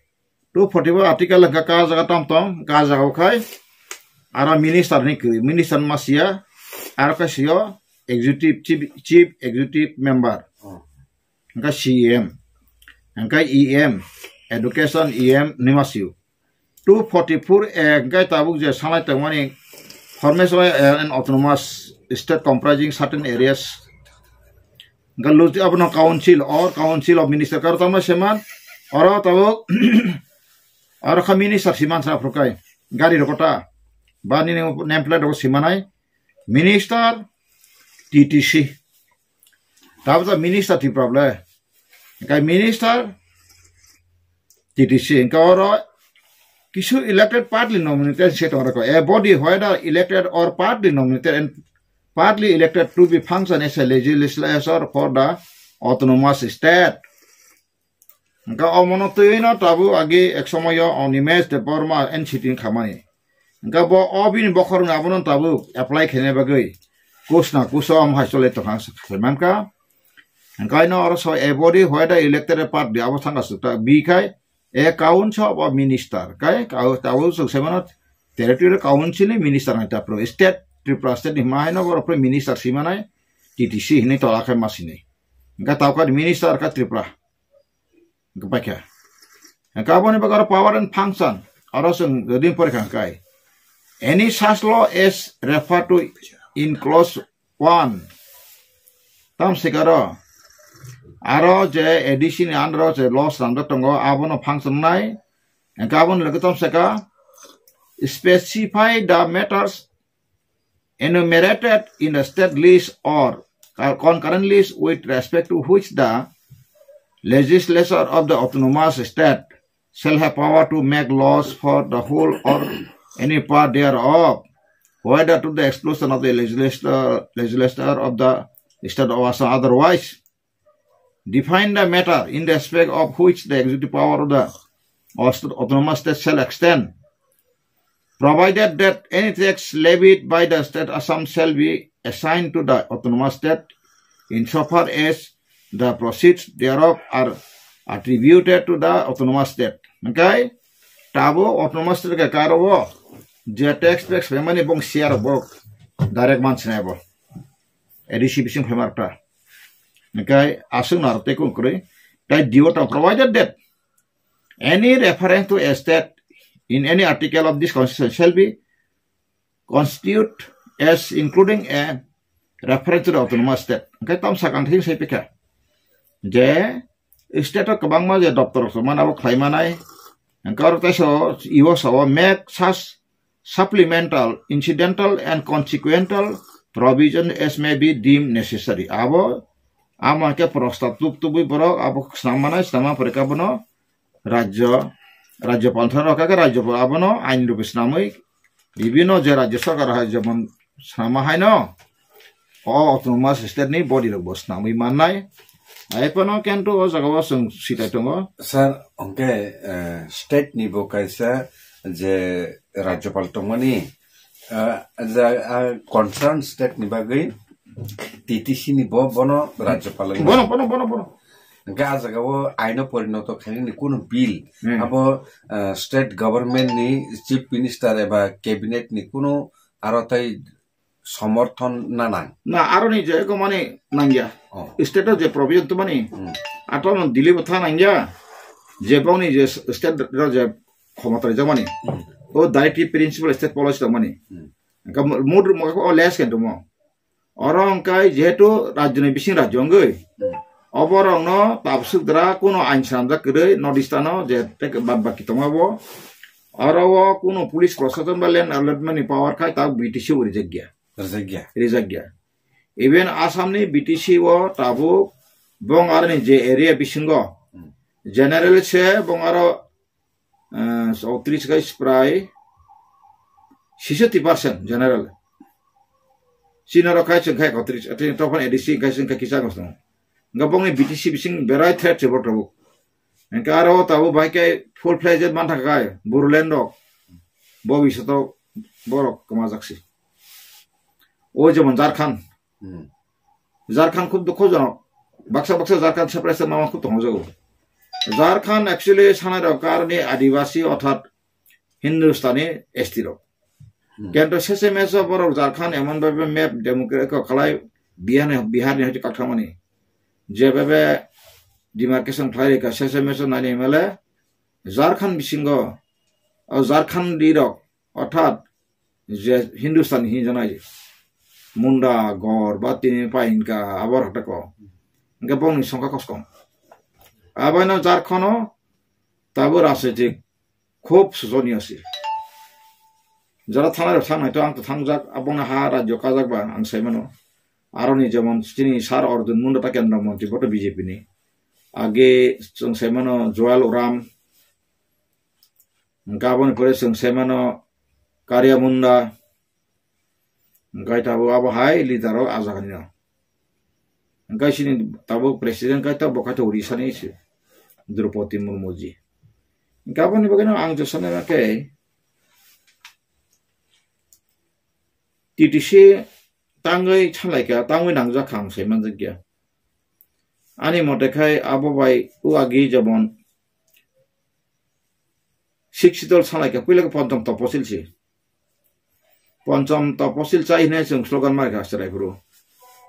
Two forty-four article hingkha ka jaga tam tong, ka jaga o khai, aro minister ni kiri, minister ma siya, aro khai siyo executive, chief, chief executive member. Oh. Hingkha C E M, hingkha E M, education E M ni ma siyo. Two forty-four A hingkha tabuk je sanai tongmani formation of an autonomous state comprising certain areas. Hingkha luti abono council or council of minister karo tamo seman, oro tabuk, oro kha minister siman sa phrukai, gari rokota, ba nini name plate rok simanai, minister T T C. Tabuk ta minister Tripura ble. Hingkha minister T T C. Hingkha oro kisu elected partly nominated se tong roko. A body whether elected or partly nominated and partly elected to be function as a legislature for the autonomous state. Hingkha omono twi no tabuk agi ek somoyo Animesh Debbarma N C T ni khamani. Hingkha bo o bini bokhorok ni abono tabuk apply khaina bagwi kusna kusom hai chole tongkha se mankha. Hingkha no oro so a body whether elected party abo thangkha sukta bi khai a council of minister kai kau tabuk suk semano territorial council ni minister nai tapro state Tripura state ni ma haino borok minister simanai T T C hinwi tola khai masini. Hingkha tabuk minister ka Tripura. Hingkha paikha. Hingkha aboni bagwi aro power and function. Aro chwng jodi porikha hingkha. Any such law as referred to in clause one. Tam sikaro. Aro je A D C ni under o je law swnamjak tongo, abono function nai. Hingkha aboni loge tam saka. Specify the matters enumerated in the state list or concurrent list with respect to which the legislature of the autonomous state shall have power to make laws for the whole or any part thereof, whether to the exclusion of the legislature, legislature of the state of Assam otherwise. Define the matter in respect of which the executive power of the aut- autonomous state shall extend, provided that any tax levied by the state Assam shall be assigned to the autonomous state insofar as the proceeds thereof are attributed to the autonomous state. Okay? Tabo autonomous state ke karo bo je tax tax phaimani bong share bo direct man sinai bo. A D C bising phaimar ta. Hingkhe aswk narwk tei kung kwrwi. Tai D O tong provided that any reference to a state in any article of this constitution shall be constitute as including a reference to the autonomous state. Hingkhe tam sakang thing sai pikha. Je state o kwbangma je doptor rok mana bo khlai manai. Hingkhe oro teisa I O sao make such supplemental, incidental and consequential provision as may be deemed necessary. Abo, amo ke prostab tup tubui borok, abo snam manai, snama poreka bono, rajyo, rajyopal tharo kake rajyopal abono ain rupi snamui, bibino je rajyo sarkar hai jemon snama haino, o autonomous state ni body rok bo snamwi mannai. Ai phano kento o jaga o chwng sitai tongo. Sir, hwnkhe, eh, state ni bo kaisa je rajyopal tongmani, eh, ja, ah, concern state ni bagwi T T C ni bo, bono rajyopal wngwi. Bono, bono, bono, bono. Hwnkhe ah jagao aino porinoto khainani kunu bill, Hmm. abo, ah, state government ni chief minister eba cabinet ni kunu aro tai somorthon na nang? Na, aroni je eko mani nangya. Oh. State o je provision to mani, Hmm. ato no Delhi bo tha nangya. Je bongni je state o je khomota rijak mani. Hmm. O directive principle state policy tong mani. Hmm. Hwnkhe mo-, mood mo-, o less khe tongmo. Oro hwnkhe jehetu rajyoni bising rajyo wngwi, Hmm. oborokno tabswk dra kuno ain swnamjak kwrwi North East ano je tei bad baki tongma bo. Oro o kuno police proshashan ba land allotment ni power khai ta B T C o rijak ya. Rijak ya. Rijak ya. Even Assam ni B T C o tabuk bong aroni je area bisingo Hmm. general se bong aro, eh, chowtris kai sprai sisoti percent general. Chini oro khai chwng khai ekotris, atwi tokphani A D C khai chwng khai kisa gosno. Hwnkhe bongni B T C bising berai threat se bo tabuk. Hwnkhe aro tabuk bai khe full fledged mantha khai Bodoland rok. Bo bisoto borok kwmajak si. O jemon Jharkhand. Hmm. Jharkhand khub dukhojonok. Baksa baksa Jharkhand separation mama khub tongjago. Jharkhand actually sanai rok karni Adivasi orthat Hindustani S T rok. Hmm. Kento sese meso borok Jharkhand emon bhabe map democratic kok khalai Bihar ni, Bihar ni hoite kakthamani. Je bhabe demarcation khlai rika sese meso nani M L A Jharkhand bisingo o Jharkhandi rok orthat je Hindustan hinjanai Munda, Gor, ba tini Painka, abo rok teko. Hwnkhe bongni songkha koskong. Aboino Jharkhando tabuk rajnitik khub sochoniyo se. Jara thangnai rok thangnai to ang to thangjak, abono ha rajyo kajak ba ang sai mano. Aroni jemon chini sir Arjun Munda ta kendra montri, bo to B J P ni. Age chwng sai mano Jual Oram, hwnkhe aboni pore chwng sai mano Karia Munda, hwnkhe tabuk abo hai leader rok ajagani no. Hwnkhe chini tabuk president khai tabuk khai to Odisha ni se Droupadi Murmu ji. Hwnkhe aboni bagwi no ang je sanai ma khe T T C tangwi salaikha, tangwi nangjak kha ang sai manjak ya. Ani mote khai abo bai o agi jemon sixth schedule salaikha, puila khe ponchom toposil si. Ponchom toposil chai hinwi chwng slogan marikha chwrai phuru.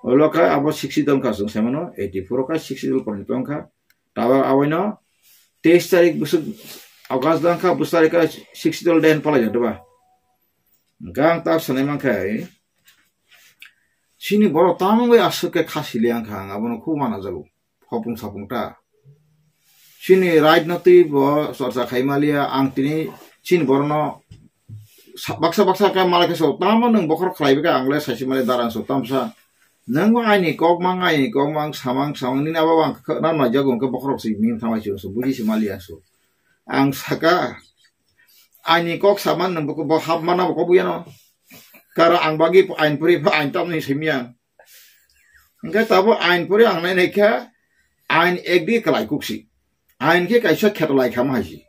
Olo khe abo sixth schedule kha chwng sai mano, eighty-four o khe sixth schedule porni tongkha. Tabuk aboino teis tarik bwswk August dang kha, bwswk tarik kha sixth schedule den palai jadu ba. Hwnkhe ang tak sanai mankha, chini borok tamungwi aswk khe kha sili ang kha, ang abono khub manajago. Hopung sapung ta. Chini right no twi bo chorcha khai maliya, ang tini chini borokno sa-, baksa baksa khe mala khe so, tamo nwng bokhorok khlai bikha, ang le saisi mali darang so, tamsa nwng bo aini kok mang, aini kok mang, samang, samang, nini abo ang khwna naijago, hwnkhe bokhorok si mim thamai si, so buji si maliya so. Ang saka, aini kok saman nwng bo, bo hap mana bo kok buyano. Karo ang bagi ain puri, ain tamni simiya. Hwnkhe tabuk ain pore ang nai naikha, ain ekdi kwlai kuksi. Ain khe kaisa kheto lai khama haisi.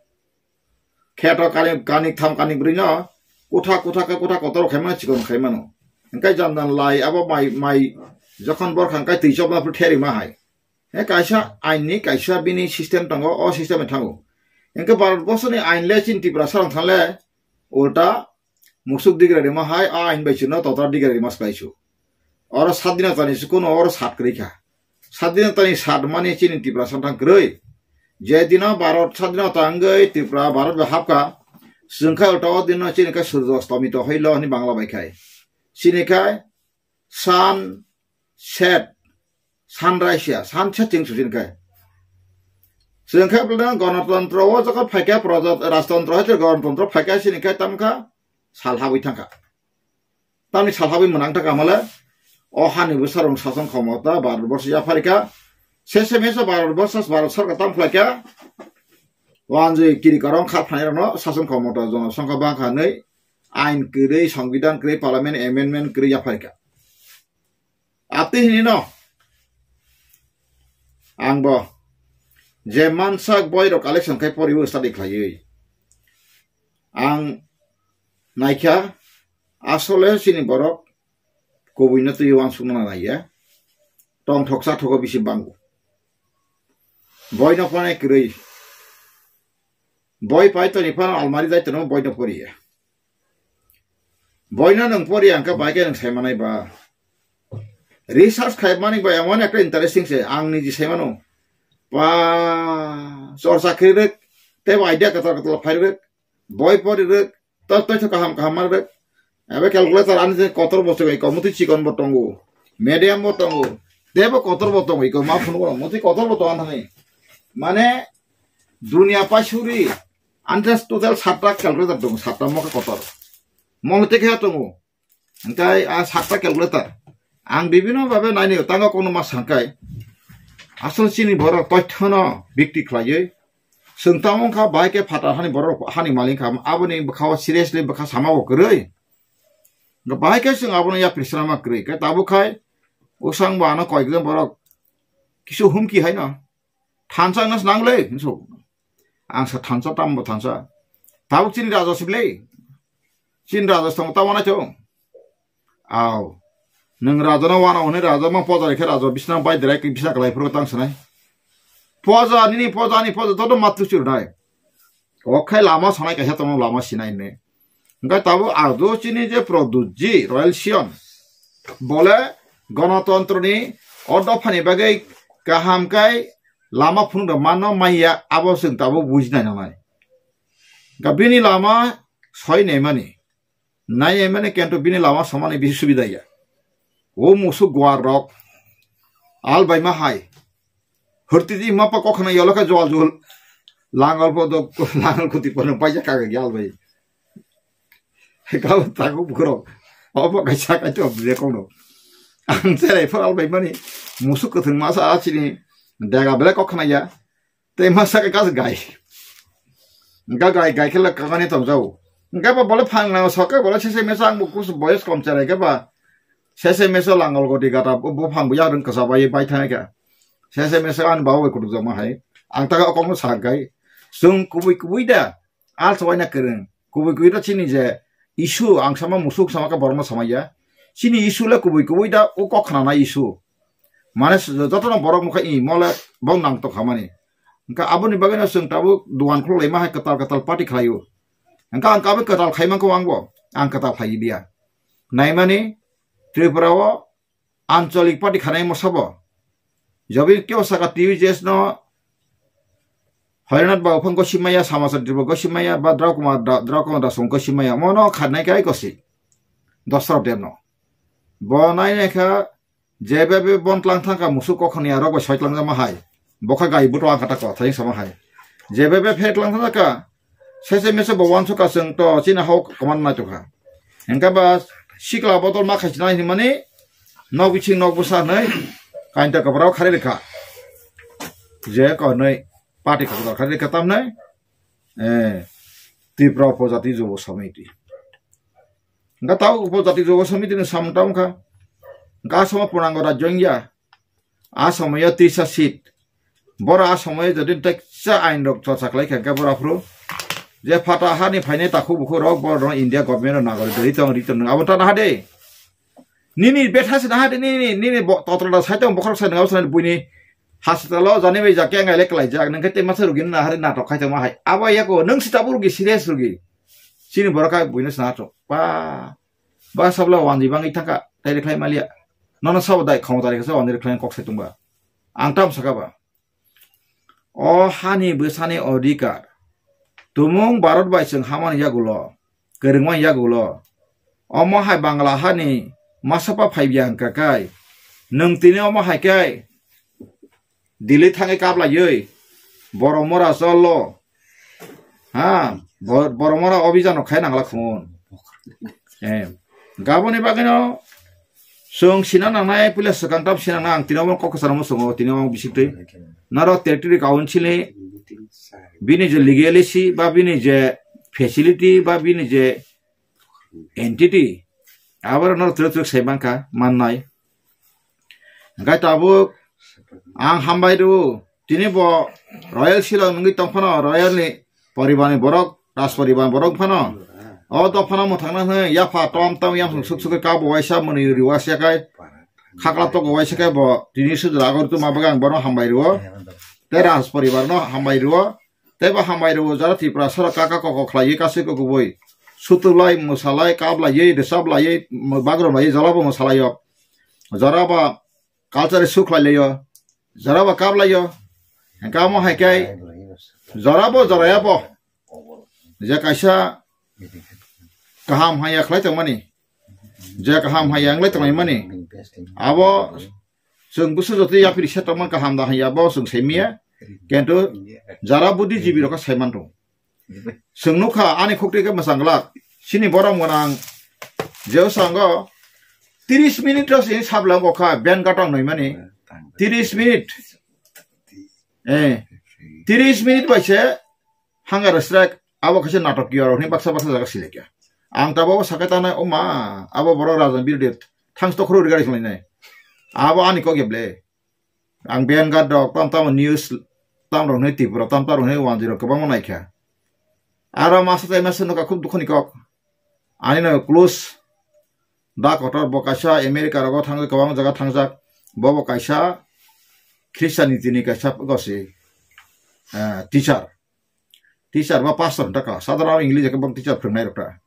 Kheto kani, kani tham kani bwrwi no kutha, kutha khe kutha kotor khaimano, chikon khaimano. Hwnkhe jandan lai abo mai, mai jokhon borkha hwnkhe twi chopma phuru therima hai. He kaisa ain ni kaisa bini system tongo, o system thango. Hwnkhe Bharat borsoni ain le chini Tripura sarong thangle ulta musuk digra rima hai, a ain bai chwngno totra digra rima swkaisu. Oro sadinatani se kuno oro sat kwrwi kha. Sadinatani sat mani chini Tripura samthang kwrwi. Je dino Bharat sadinata wngwi Tripura Bharat bai hapkha, chwng khai ulta o dino chini khai Surjo Astami to hoilo hwnwi Bangla bai khai. Chini khai sun set, sunrise ya, sunset chwng susin khai. Chwng khai bwlwng Ganatantro o jokon phaikha, Praja-, Rajtantro hai Ganatantro phaikha, chini khai tamkha sal habwi thangkha. Tamni sal habwi mwnang thangkha male, o hani bwsarok sason khomota Bharat borsi yapharikha. Sese mesa Bharat borsa, Bharat sarkar tam khlaikha. Wanjwi kiri karong kha phanai rokno sason khomota jono songkha bangkha hwnwi ain kwrwi, songbidan kwrwi, parliament amendment kwrwi yapharikha. Atwi hinino ang bo je mansak boirok collection khai poriwi study khlaiwi ang naikha, asole chini borok kubuino twi uansukna naiya, tongthok chathogo bisi bango. Boino phone kwrwi. Boi pai toni phano almari dai tono boino poriya. Boino nwng poriya hwnkhe bai khe nwng sai manai ba. Research khaimani ba emon ekta interesting se ang niji sai mano. Pa chorsa khe rek tei idea kwtal kwtal phai rek. Boi pori rek. Toi toi kaham kaham mar rek. Ebe calculator ani je kotor bo se ko muti chikon bo tongo. Medium bo tongo. Tebo kotor bo tongo iko ma phunu bo muti kotor bo tongo thani. Mane dunia paisuri antes total satta calculator tongo, satta moka kotor. Mono te khe tongo. Hingkai a satta calculator. Ang bibino babe naini tango kono ma sangkai. Asol chini borok toithono bikti khlaiwi. Chwng tamo wngkha bai khe phatar hani borok hani malik kha aboni bwkha o seriously bwkha sama bo kwrwi. Hingkha bai khe chwng abono yapri swnama kwrwi khe tabuk khai usang bo ano koikjon borok kisu humki haino. Thansa wngna se nang le, hinso. Ang sa thansa, tamo bo thansa. Tabuk chini raja sible. Chini raja tong tamo na chong. Aw. Nwng raja no wana hwnwi raja ma poja rikhe raja bisna bai direct bisna kalai phuru tang sanai. Poja nini poja ni poja todo matlu chirnai. Okhai lama sanai kaisa tongno lama sinai ne. Hingkhe tabuk ajo chini je Pradyut ji Royal Sion, bole gonotontroni o dophani bagwi kaham kai lama phunukna mano manya, abo chwng tabuk bujinai nangnai. Hingkhe bini lama soi naimani, nai naimani kento bini lama samani bisi subida ya. O musuk gwar rok al bai ma hai. Hurti di mapa kokhna yolo kha jol jol. Langal po do, langal kuti po no paisa kaga gyal bai. Kau taku bukrok. Obo kaisa kaito bile kono. Ang cherai phoral bai mani musuk kwthwng masa a chini dega bele kokhna ya. Tei masa ka kas gai. Ga gai gai khela kagani tong jau. Ga ba bole phang na soke bole sese mesa ang bukus boyes kom cherai ga ba. Sese mesa langal goti gata bo phang buya rung kasa bai bai thang ka. Sese mesa an bawo bai kutuk jama hai. Ang ta ka kong sa gai. Sung kubui kubui da. Al sawaina kwrwng. Kubui kubui da chini je issue ang sama musuk sama ka borokno samaya. Chini issue le kubui kubui da o kok khnana issue. Mane jotono borok nukha i mole bong nang tokha mani. Hingkha aboni bagwino chwng tabuk duan khuluk laima hai kwtal kwtal party khlaio. Hingkha ang kabui kwtal khaimang kho ang bo. Ang kwtal khlai biya. Naimani Tripura o Ancholik party khanai mo sabo. Jobi kebo saka T V J S no Hoiranath Babu phang gosimaya, Samachar Tripura gosimaya, ba Drau Kumar Da-, Drau Kumar Das phang gosimaya. Mono khanai kai gosi. Dosra dem no. Bo nai nai kha, jebe be bon tlang thang ka musuk kokhoni arok bai soi tlang jama hai. Bo kha gai buto ang kata ko, thayeng sama hai. Jebe be phe tlang thang ka, Sese mese bo wansuk ka chwng to chini hao kwman nai tongkha. Hingkhe ba sikla bodol ma khaichinai hinmani nok bising nok bwsa hinwi kainta kwbra o kharwi rwkha. Je kainwi party kwbra kharwi rwkha tamhinai, eh, Tripura Upojati Jubo Samiti. Hingkhe tabuk Upojati Jubo Samiti ni samung tamo kha. Hingkhe asamo purnango rajyo wngya. A somoyo tisa seat. Boro a somoyo jodi teksa ain rok chorcha khlai kha, hingkhe boro aphuru je phata hani phainai takhuk bukhuk rok, boro no India government no nagori de, ritong, ritong nung abo ta naha de. Nini betha se naha de, nini, nini bo-, totra da sai tong bokhorok sai nung abo sai buini hospital o jani bai ja keng ai le klai jak, nung khe te masa rugi naha de natok khai tongma hai. Abo yako nung si tabuk rugi serious rugi. Chini borok kha buino sanatok. Pa. Ba sabla wanjwi bangwi thangkha, tei rwkhlai maliya. Nono sabo dai khomotari khe sa wanjwi rwkhlai kok sai tongba. Ang tam saka ba. O hani bwsani odhikar. Tumung Bharat bai chwng hamani yagulo, kwrwngmani yagulo. Omo hai Bangla hani masapa phaibiya hwnkha kai. Nwng tini omo hai kai. Delhi thangwi kaplaiwi Boromora cholo. Ha, Bo-, Boromora obijano khai nangla khun. Eh, gaboni bagwino chwng sina nangnai puila swkang tam sina nangnai ang tini omo kok kwcharo mo songo tini omo bisik twi. Naro territory council ni bini je legality ba bini je facility ba bini je entity. Abo no twrwk twrwk sai mankha, mannai. Hingkhe tabuk ang hambai rw, tini bo Royal Shillong nungwi tong phano, Royal ni poribar ni borok, Raj poribar ni borok phano. O dophano mwthangna hwnwi yapha tom tom yamsung suk suk khe kabo waisa mwnwi ri waisa khai, khakla tok waisa khai bo tini sujra agor tuma bagwi ang bono hambai rw. Te Raj poribar no hambai rwo. Tei bo hambai rwo jara Tripura sara kaka koko khlaiwi kasui koko boi. Sutulai, mwsalai, kablaiwi, rwchablaiwi, bagrum laiwi, jorabo mwsalaio. Jorabo culture sukhlailaio. Jorabo kablaio. Hingke amo hai khe jorabo jorayabo. Je kaisa kaham haya khlai tongmani. Je kaham haya wnglai tonglaimani. Abo chwng busu joto yapri se tongmani kaham da haya bo chwng saimiya. Kintu jara buddhijibi rok khe saiman tongo. Chwng nukha ani khukti khe mwchang glak. Chini borom gwnang jeo sango tiris minute o sini sabla wngkha ben gatang noimani. Tiris minute. Eh, tiris minute bai se Hanga rwsrek, abo kaisa natokiya rokni baksa baksa jaga silaikha. Ang tabuk sakai tanai, o ma, abo borok rajan birodhi thangsto khoro rigari khlainai. Abo ani kok ya ble. Ang ben gadok, tam tamo news, tam rok hwnwi Tripura, tam tam rok hwnwi wanjwi rok kwbangma naikha. Aro masa tai masa nokha khub dukhoni kok. Ani no close da kotor bo kaisa America rogo thangjak, kwbang jaga thangjak. Bo bo kaisa Christianity ni kaisa gosi, eh, teacher. Teacher ba pastor hwnta ka, sadhara English khe bang teacher phwrwngnai rok ta.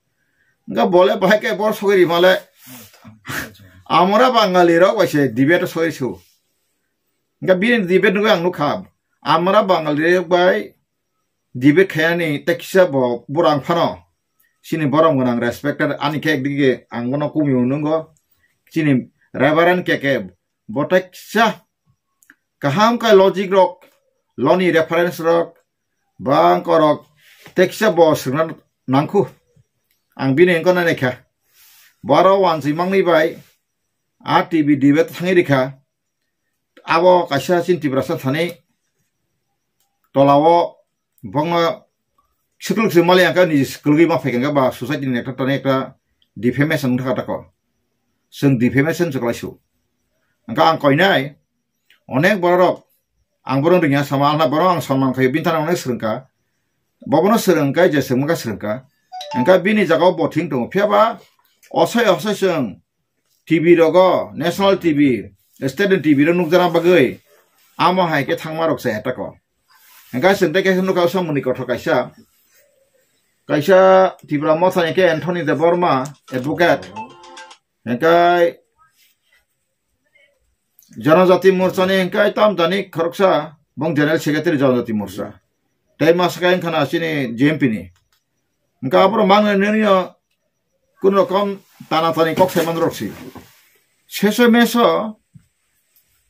Hwnkhe bole bahai khe bor sogwi rimale, amora Bangali rok bai se debate sogwi su. Hwnkhe bini debate nugwi ang nukha, amora Bangali rok bai debate khainani tei kisa bo borang phano chini borom gwnang respected ani khe ekdigi ang bono kumio nungo, chini Reverend K K bo tei kisa kaham khe logic rok, loni reference rok, bang korok teksa bo swrwngna nangkhu. Ang bini wngkha nai naikha. Boro wanswi mangni bai a T V debate thangwi rikha. Abo kaisa chini Tiprasa thani tolao bongno swklukswi mali ang khe niji swklugwi ma phaikha ba society ni ekta tani ekta defamation wngkha tako. Chwng defamation se kwlaisu. Hwnkhe ang koinai onek borok ang bono ringya sama, ang bono ang sonman khaio, bini thani onek swrwngkha. Bobono swrwngkha, je swrwngkha swrwngkha. Hwnkhe bini jagao bo thwng tongo. Phiyaba osai osai chwng T V rogo, national T V, state ni T V rok nukjana bagwi amo hai khe thangma rok se attack o. Hwnkhe chwng tei kaisa nukha samungni kothor kaisa. Kaisa Tipra Motha ni khe Anthony Debbarma, advocate. Hwnkhe Janajati Morcha ni hwnkhe tam jani khoroksa, bong General Secretary Janajati Morcha. Tei ma sakai wngkha na chini J M P ni. Hwnkhe aborok mangna nini o kun rokom tana tani kok sai man rok si. Seso meso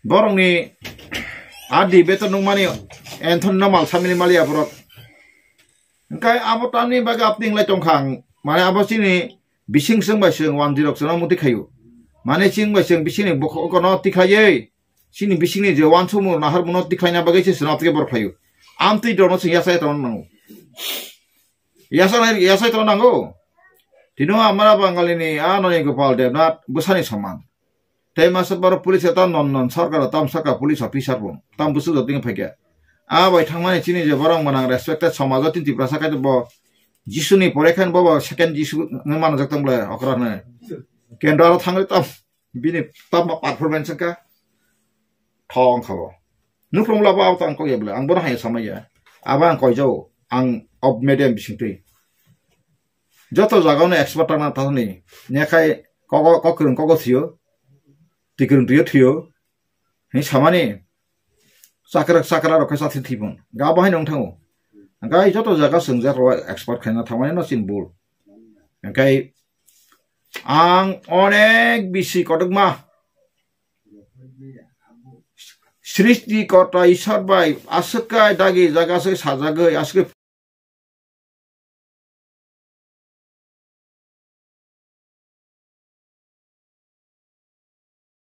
borokni a di beto nungmani Anthony no mal samini mali aborok. Hwnkhe abo tamni bagwi apni wng lai tongkha ang. Mane abo chini bising chwng bai chwng one zero chwngno muti khaio. Mane chwng bai chwng bisingni bokhok no tikhlaiwi chini bisingni je wansukmung nahar muno tikhlaina bagwi se chwngno apni borok khlaio. Amtwi dorno chwng yachai tongna nango. Yachai, yachai tongna nango. Tino amara Bangalini a noni Gopal Debnath bwsani soman. Tei masa borok police tam non non sarkar tam saka police officer bo tam bwswk jotting phaikha. A bai thangmani chini je borok manang respected somajo tin Tiprasa kaitor bo Jisuni pore khan bo bo second Jisu wngwi manajak tong bole okra hwnwi. Kendra aro thangwi tam bini tam performance wngkha thong kha bo. Nukhung labo abo tang kok ya bole ang bono hai samaya. Abo ang koijao ang of medium bisingtwi. Joto jagao no expert tangna thani nekhai kogo kokrwng kogo thio. Tikrwng twiyo thwiyo. Hini samani chakra chakra rok khe chathi thibon. Ga bo haino wng thango. Hwnkhe joto jaga swngjak rok expert khaina thangmani no chin bul. Hwnkhe ang onek bisi kotorma Srishti Kota Ishwar bai aswk kai dagi jaga aswk sajagwi aswk